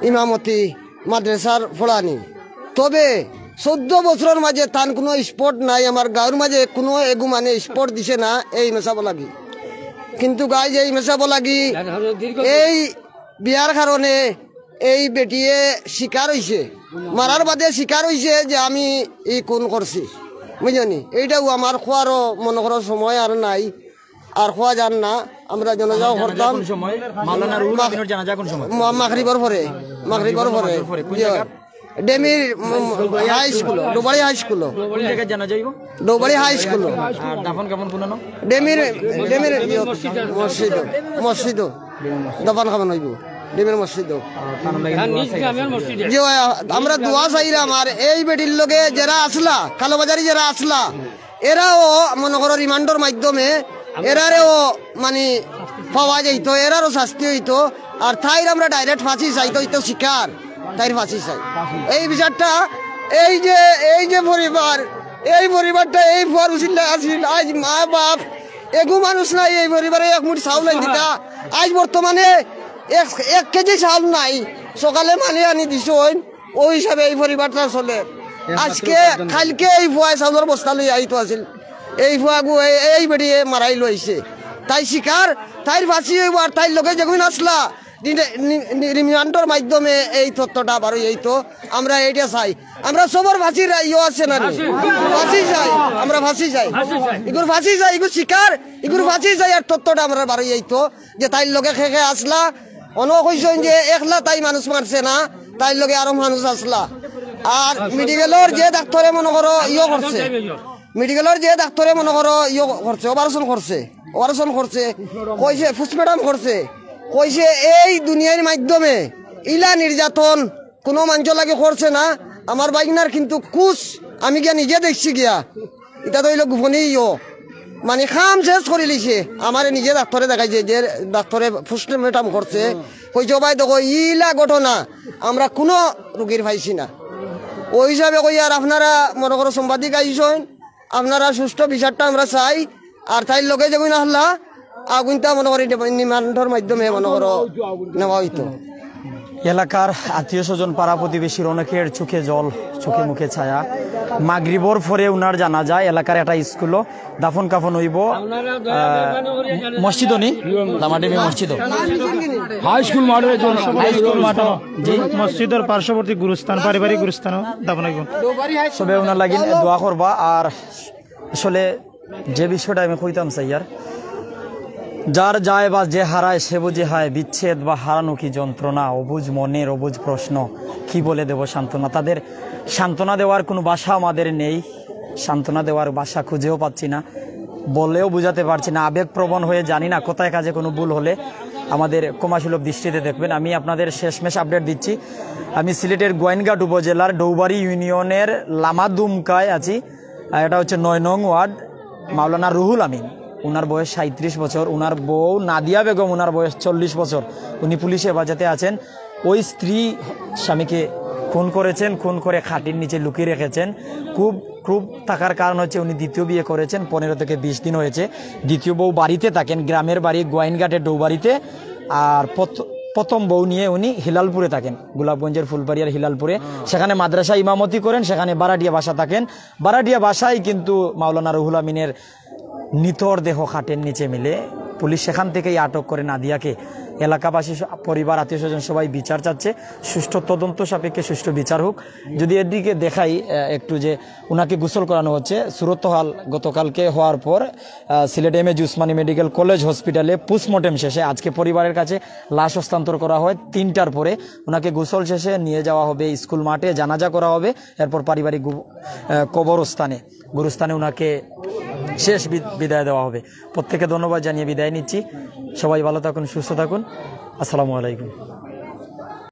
ইমামতি, মাদ্রাসার ফড়ানি। তবে চোদ্দ বছরর মাঝে তান কোনো স্পট নাই, আমার গাঁওর মাঝে কোনো এগু মানে স্পট দিছে না এই মেসাব লাগি। কিন্তু গাইজ এই মেসাব লাগি এই বিয়ার কারণে এই বেটিয়ে স্বীকার হইছে, মারার বাদে স্বীকার হইছে যে আমি ই খুন করছি, বুঝছনি? এইটাও আমার খোয়ারও মনে করো সময় আর নাই, আর খোয়া যার না। আমরা জানাজাও করতাম কোন সময়? মাওলানা রুহুল মা-, আমিনর জানাজা কোন সময়? মা-, মাগরিবর পরে, মাগরিবর পরে। পরে। কোন জি। জায়গা? ডেমির, উম, হাই স্কুল, ডোবাড়ি হাই স্কুল। কোন জায়গায় জানাজা হইব? ডোবাড়ি হাই স্কুল। আর দাফন কাফন কোন? ডেমির, ডেমির মসজিদ, মসজিদ। দাফন কাফন হইব ডেমির মসজিদ। আর তার লগে তার নিজ গ্রামের মসজিদে। জি ভাই, আমরা দোয়া চাইলাম। আর এই বেটির লগে যারা আসলা, কালোবাজারি যারা আসলা, এরাও মনে করো রিমান্ডর মাধ্যমে এরারেও মানে পাওয়া যাইতো, এরারও শাস্তি হইতো। আর তাইর আমরা ডাইরেক্ট ফাঁসি চাই, তো, তো স্বীকার, তাইর ফাঁসি চাই। এই বিচারটা, এই যে, এই যে পরিবার, এই পরিবারটা এই ফুয়ার উসিলা আছিল, আজ মা বাপ এগু মানুষ নাই, এই পরিবারে এক মুঠি চাউল আনি দিতা। আজ বর্তমানে এক, এক কেজি চাউল নাই, সকালে মানে আনি দিছইন, ওই হিসাবে এই পরিবারটা চলে। আজকে, কালকে এই ফুয়ায় চাউলর বস্তা লই আইতো আছিল, এই ফুয়াগু এই, এই বেটিয়ে মারাই লইছে। তাই স্বীকার, তাইর ফাঁসি হইব। আর তাইর লগে যেগুন আসলা, রি-, রি-, রি-, রিমান্ডর মাধ্যমে এই তথ্যটা বারই আইতো। আমরা এইটা চাই, আমরা সবর ফাঁসির ইয়ে আছে না নি? ফাঁসি চাই, আমরা ফাঁসি চাই। ইগুর ফাঁসি চাই, ইগুর স্বীকার, ইগুর ফাঁসি চাই। আর তথ্যটা আমরা বারই আইতো যে তাইর লগে খে খে আসলা, অনো কইছইন যে একলা তাই মানুষ মারছে না, তাইর লগে আরো মানুষ আসলা। আর মেডিকেলর যে ডাক্তরে মনে করো ইয়ে করছে, মেডিকেলর যে ডাক্তরে মনে করো ইয়ে করছে, অপারেশন করছে, অপারেশন করছে, কইছে, পোস্টমর্টম করছে, কইছে এই দুনিয়ার মাধ্যমে ইলা নির্যাতন কোনো মানুষর লাগি করছে না। আমার বাইগনার কিন্তু কুছ আমি গিয়া নিজে দেখছি গিয়া, ইটা তো হইল গোপনীয়। মানে কাম শেষ করিলিছে। আমারে নিজে ডাক্তরে দেখাইছে, যে ডাক্তরে পোস্টমর্টম করছে, কইছে, "ও ভাই দেখো, ইলা ঘটনা আমরা কুনু রুগীর পাইছি না।" ওই হিসাবে কই, আর আপনারা মনে করো সাংবাদিক আইছইন, আপনারা সুষ্ঠু বিচারটা আমরা চাই। আর তাইর লগে যেগুন আহলা, আগুনটা মনে করি রিমান্ডর মাধ্যমে মনে করো নেওয়া হইতো। এলাকার আত্মীয় স্বজন, পাড়া প্রতিবেশীর অনেকের চোখে জল, চোখে মুখে ছায়া। মাগরিবর পরে উনার জানাজা এলাকার একটা স্কুলও দাফন কাফন হইব। আহ, মসজিদও নি? লামাটিভি মসজিদও। হাই স্কুল মাঠে, হাই স্কুল মাঠও। জি। মসজিদর পার্শ্ববর্তী গুরুস্থান, পারিবারিক গুরুস্থানও দাফন হইব। সবে উনার লাগি দোয়া করবা। আর আসলে যে বিষয়টা আমি কইতাম চাই আর, যার যায় বা যে হারায় সে বুঝে হায়, বিচ্ছেদ বা হারানো কি যন্ত্রণা, অবুঝ মনের অবুঝ প্রশ্ন, কি বলে দেব সান্ত্বনা? তাদের সান্ত্বনা দেওয়ার কোনো ভাষা আমাদের নেই, সান্ত্বনা দেওয়ার ভাষা খুঁজেও পাচ্ছি না, বলেও বুঝাতে পারছি না, আবেগপ্রবণ হয়ে জানি না কোথায় কাজে কোনো ভুল হলে আমাদের ক্ষমাসুলভ দৃষ্টিতে দেখবেন। আমি আপনাদের শেষমেশ আপডেট দিচ্ছি, আমি সিলেটের গোয়াইনঘাট উপজেলার ডৌবাড়ি ইউনিয়নের লামাদুমকায় আছি। আহ, এটা হচ্ছে নয় নং ওয়ার্ড, মাওলানা রুহুল আমিন। ওনার বয়স সাঁইত্রিশ বছর, ওনার বউ নাদিয়া বেগম, ওনার বয়স চল্লিশ বছর। উনি পুলিশ হেফাজতে আছেন। ওই স্ত্রী স্বামীকে খুন করেছেন, খুন করে খাটির নিচে লুকিয়ে রেখেছেন। খুব, খুব থাকার কারণ হচ্ছে উনি দ্বিতীয় বিয়ে করেছেন, পনেরো থেকে বিশ দিন হয়েছে। দ্বিতীয় বউ বাড়িতে থাকেন, গ্রামের বাড়ি গোয়াইনঘাটের ডৌবাড়িতে। আর প্রথ-, প্রথম বউ নিয়ে উনি হিলালপুরে থাকেন, গোলাপগঞ্জের ফুলবাড়িয়ার হিলালপুরে। সেখানে মাদ্রাসা ইমামতি করেন, সেখানে ভাড়াটিয়া বাসা থাকেন। ভাড়াটিয়া বাসায় কিন্তু মাওলানা রুহুল আমিনের নিথর দেহ খাটের নিচে মিলে পুলিশ সেখান থেকেই আটক করে নাদিয়াকে। এলাকাবাসী, স-, পরিবার, আত্মীয় স্বজন সবাই বিচার চাচ্ছে, সুষ্ঠু তদন্ত সাপেক্ষে সুষ্ঠু বিচার হোক। যদি এদিকে দেখাই, আহ, একটু যে ওনাকে গোসল করানো হচ্ছে, সুরতহাল গতকালকে হওয়ার পর, আহ, Sylhet M A G Usmani medical college হসপিটালে পোস্টমর্টেম শেষে আজকে পরিবারের কাছে লাশ হস্তান্তর করা হয় তিনটার পরে। ওনাকে গোসল শেষে নিয়ে যাওয়া হবে স্কুল মাঠে, জানাজা করা হবে, এরপর পারিবারিক গু-, আহ, কবরস্থানে, গুরুস্থানে ওনাকে শেষ বি-, বিদায় দেওয়া হবে। প্রত্যেককে ধন্যবাদ জানিয়ে বিদায় নিচ্ছি। সবাই ভালো থাকুন, সুস্থ থাকুন। আসসালামু আলাইকুম।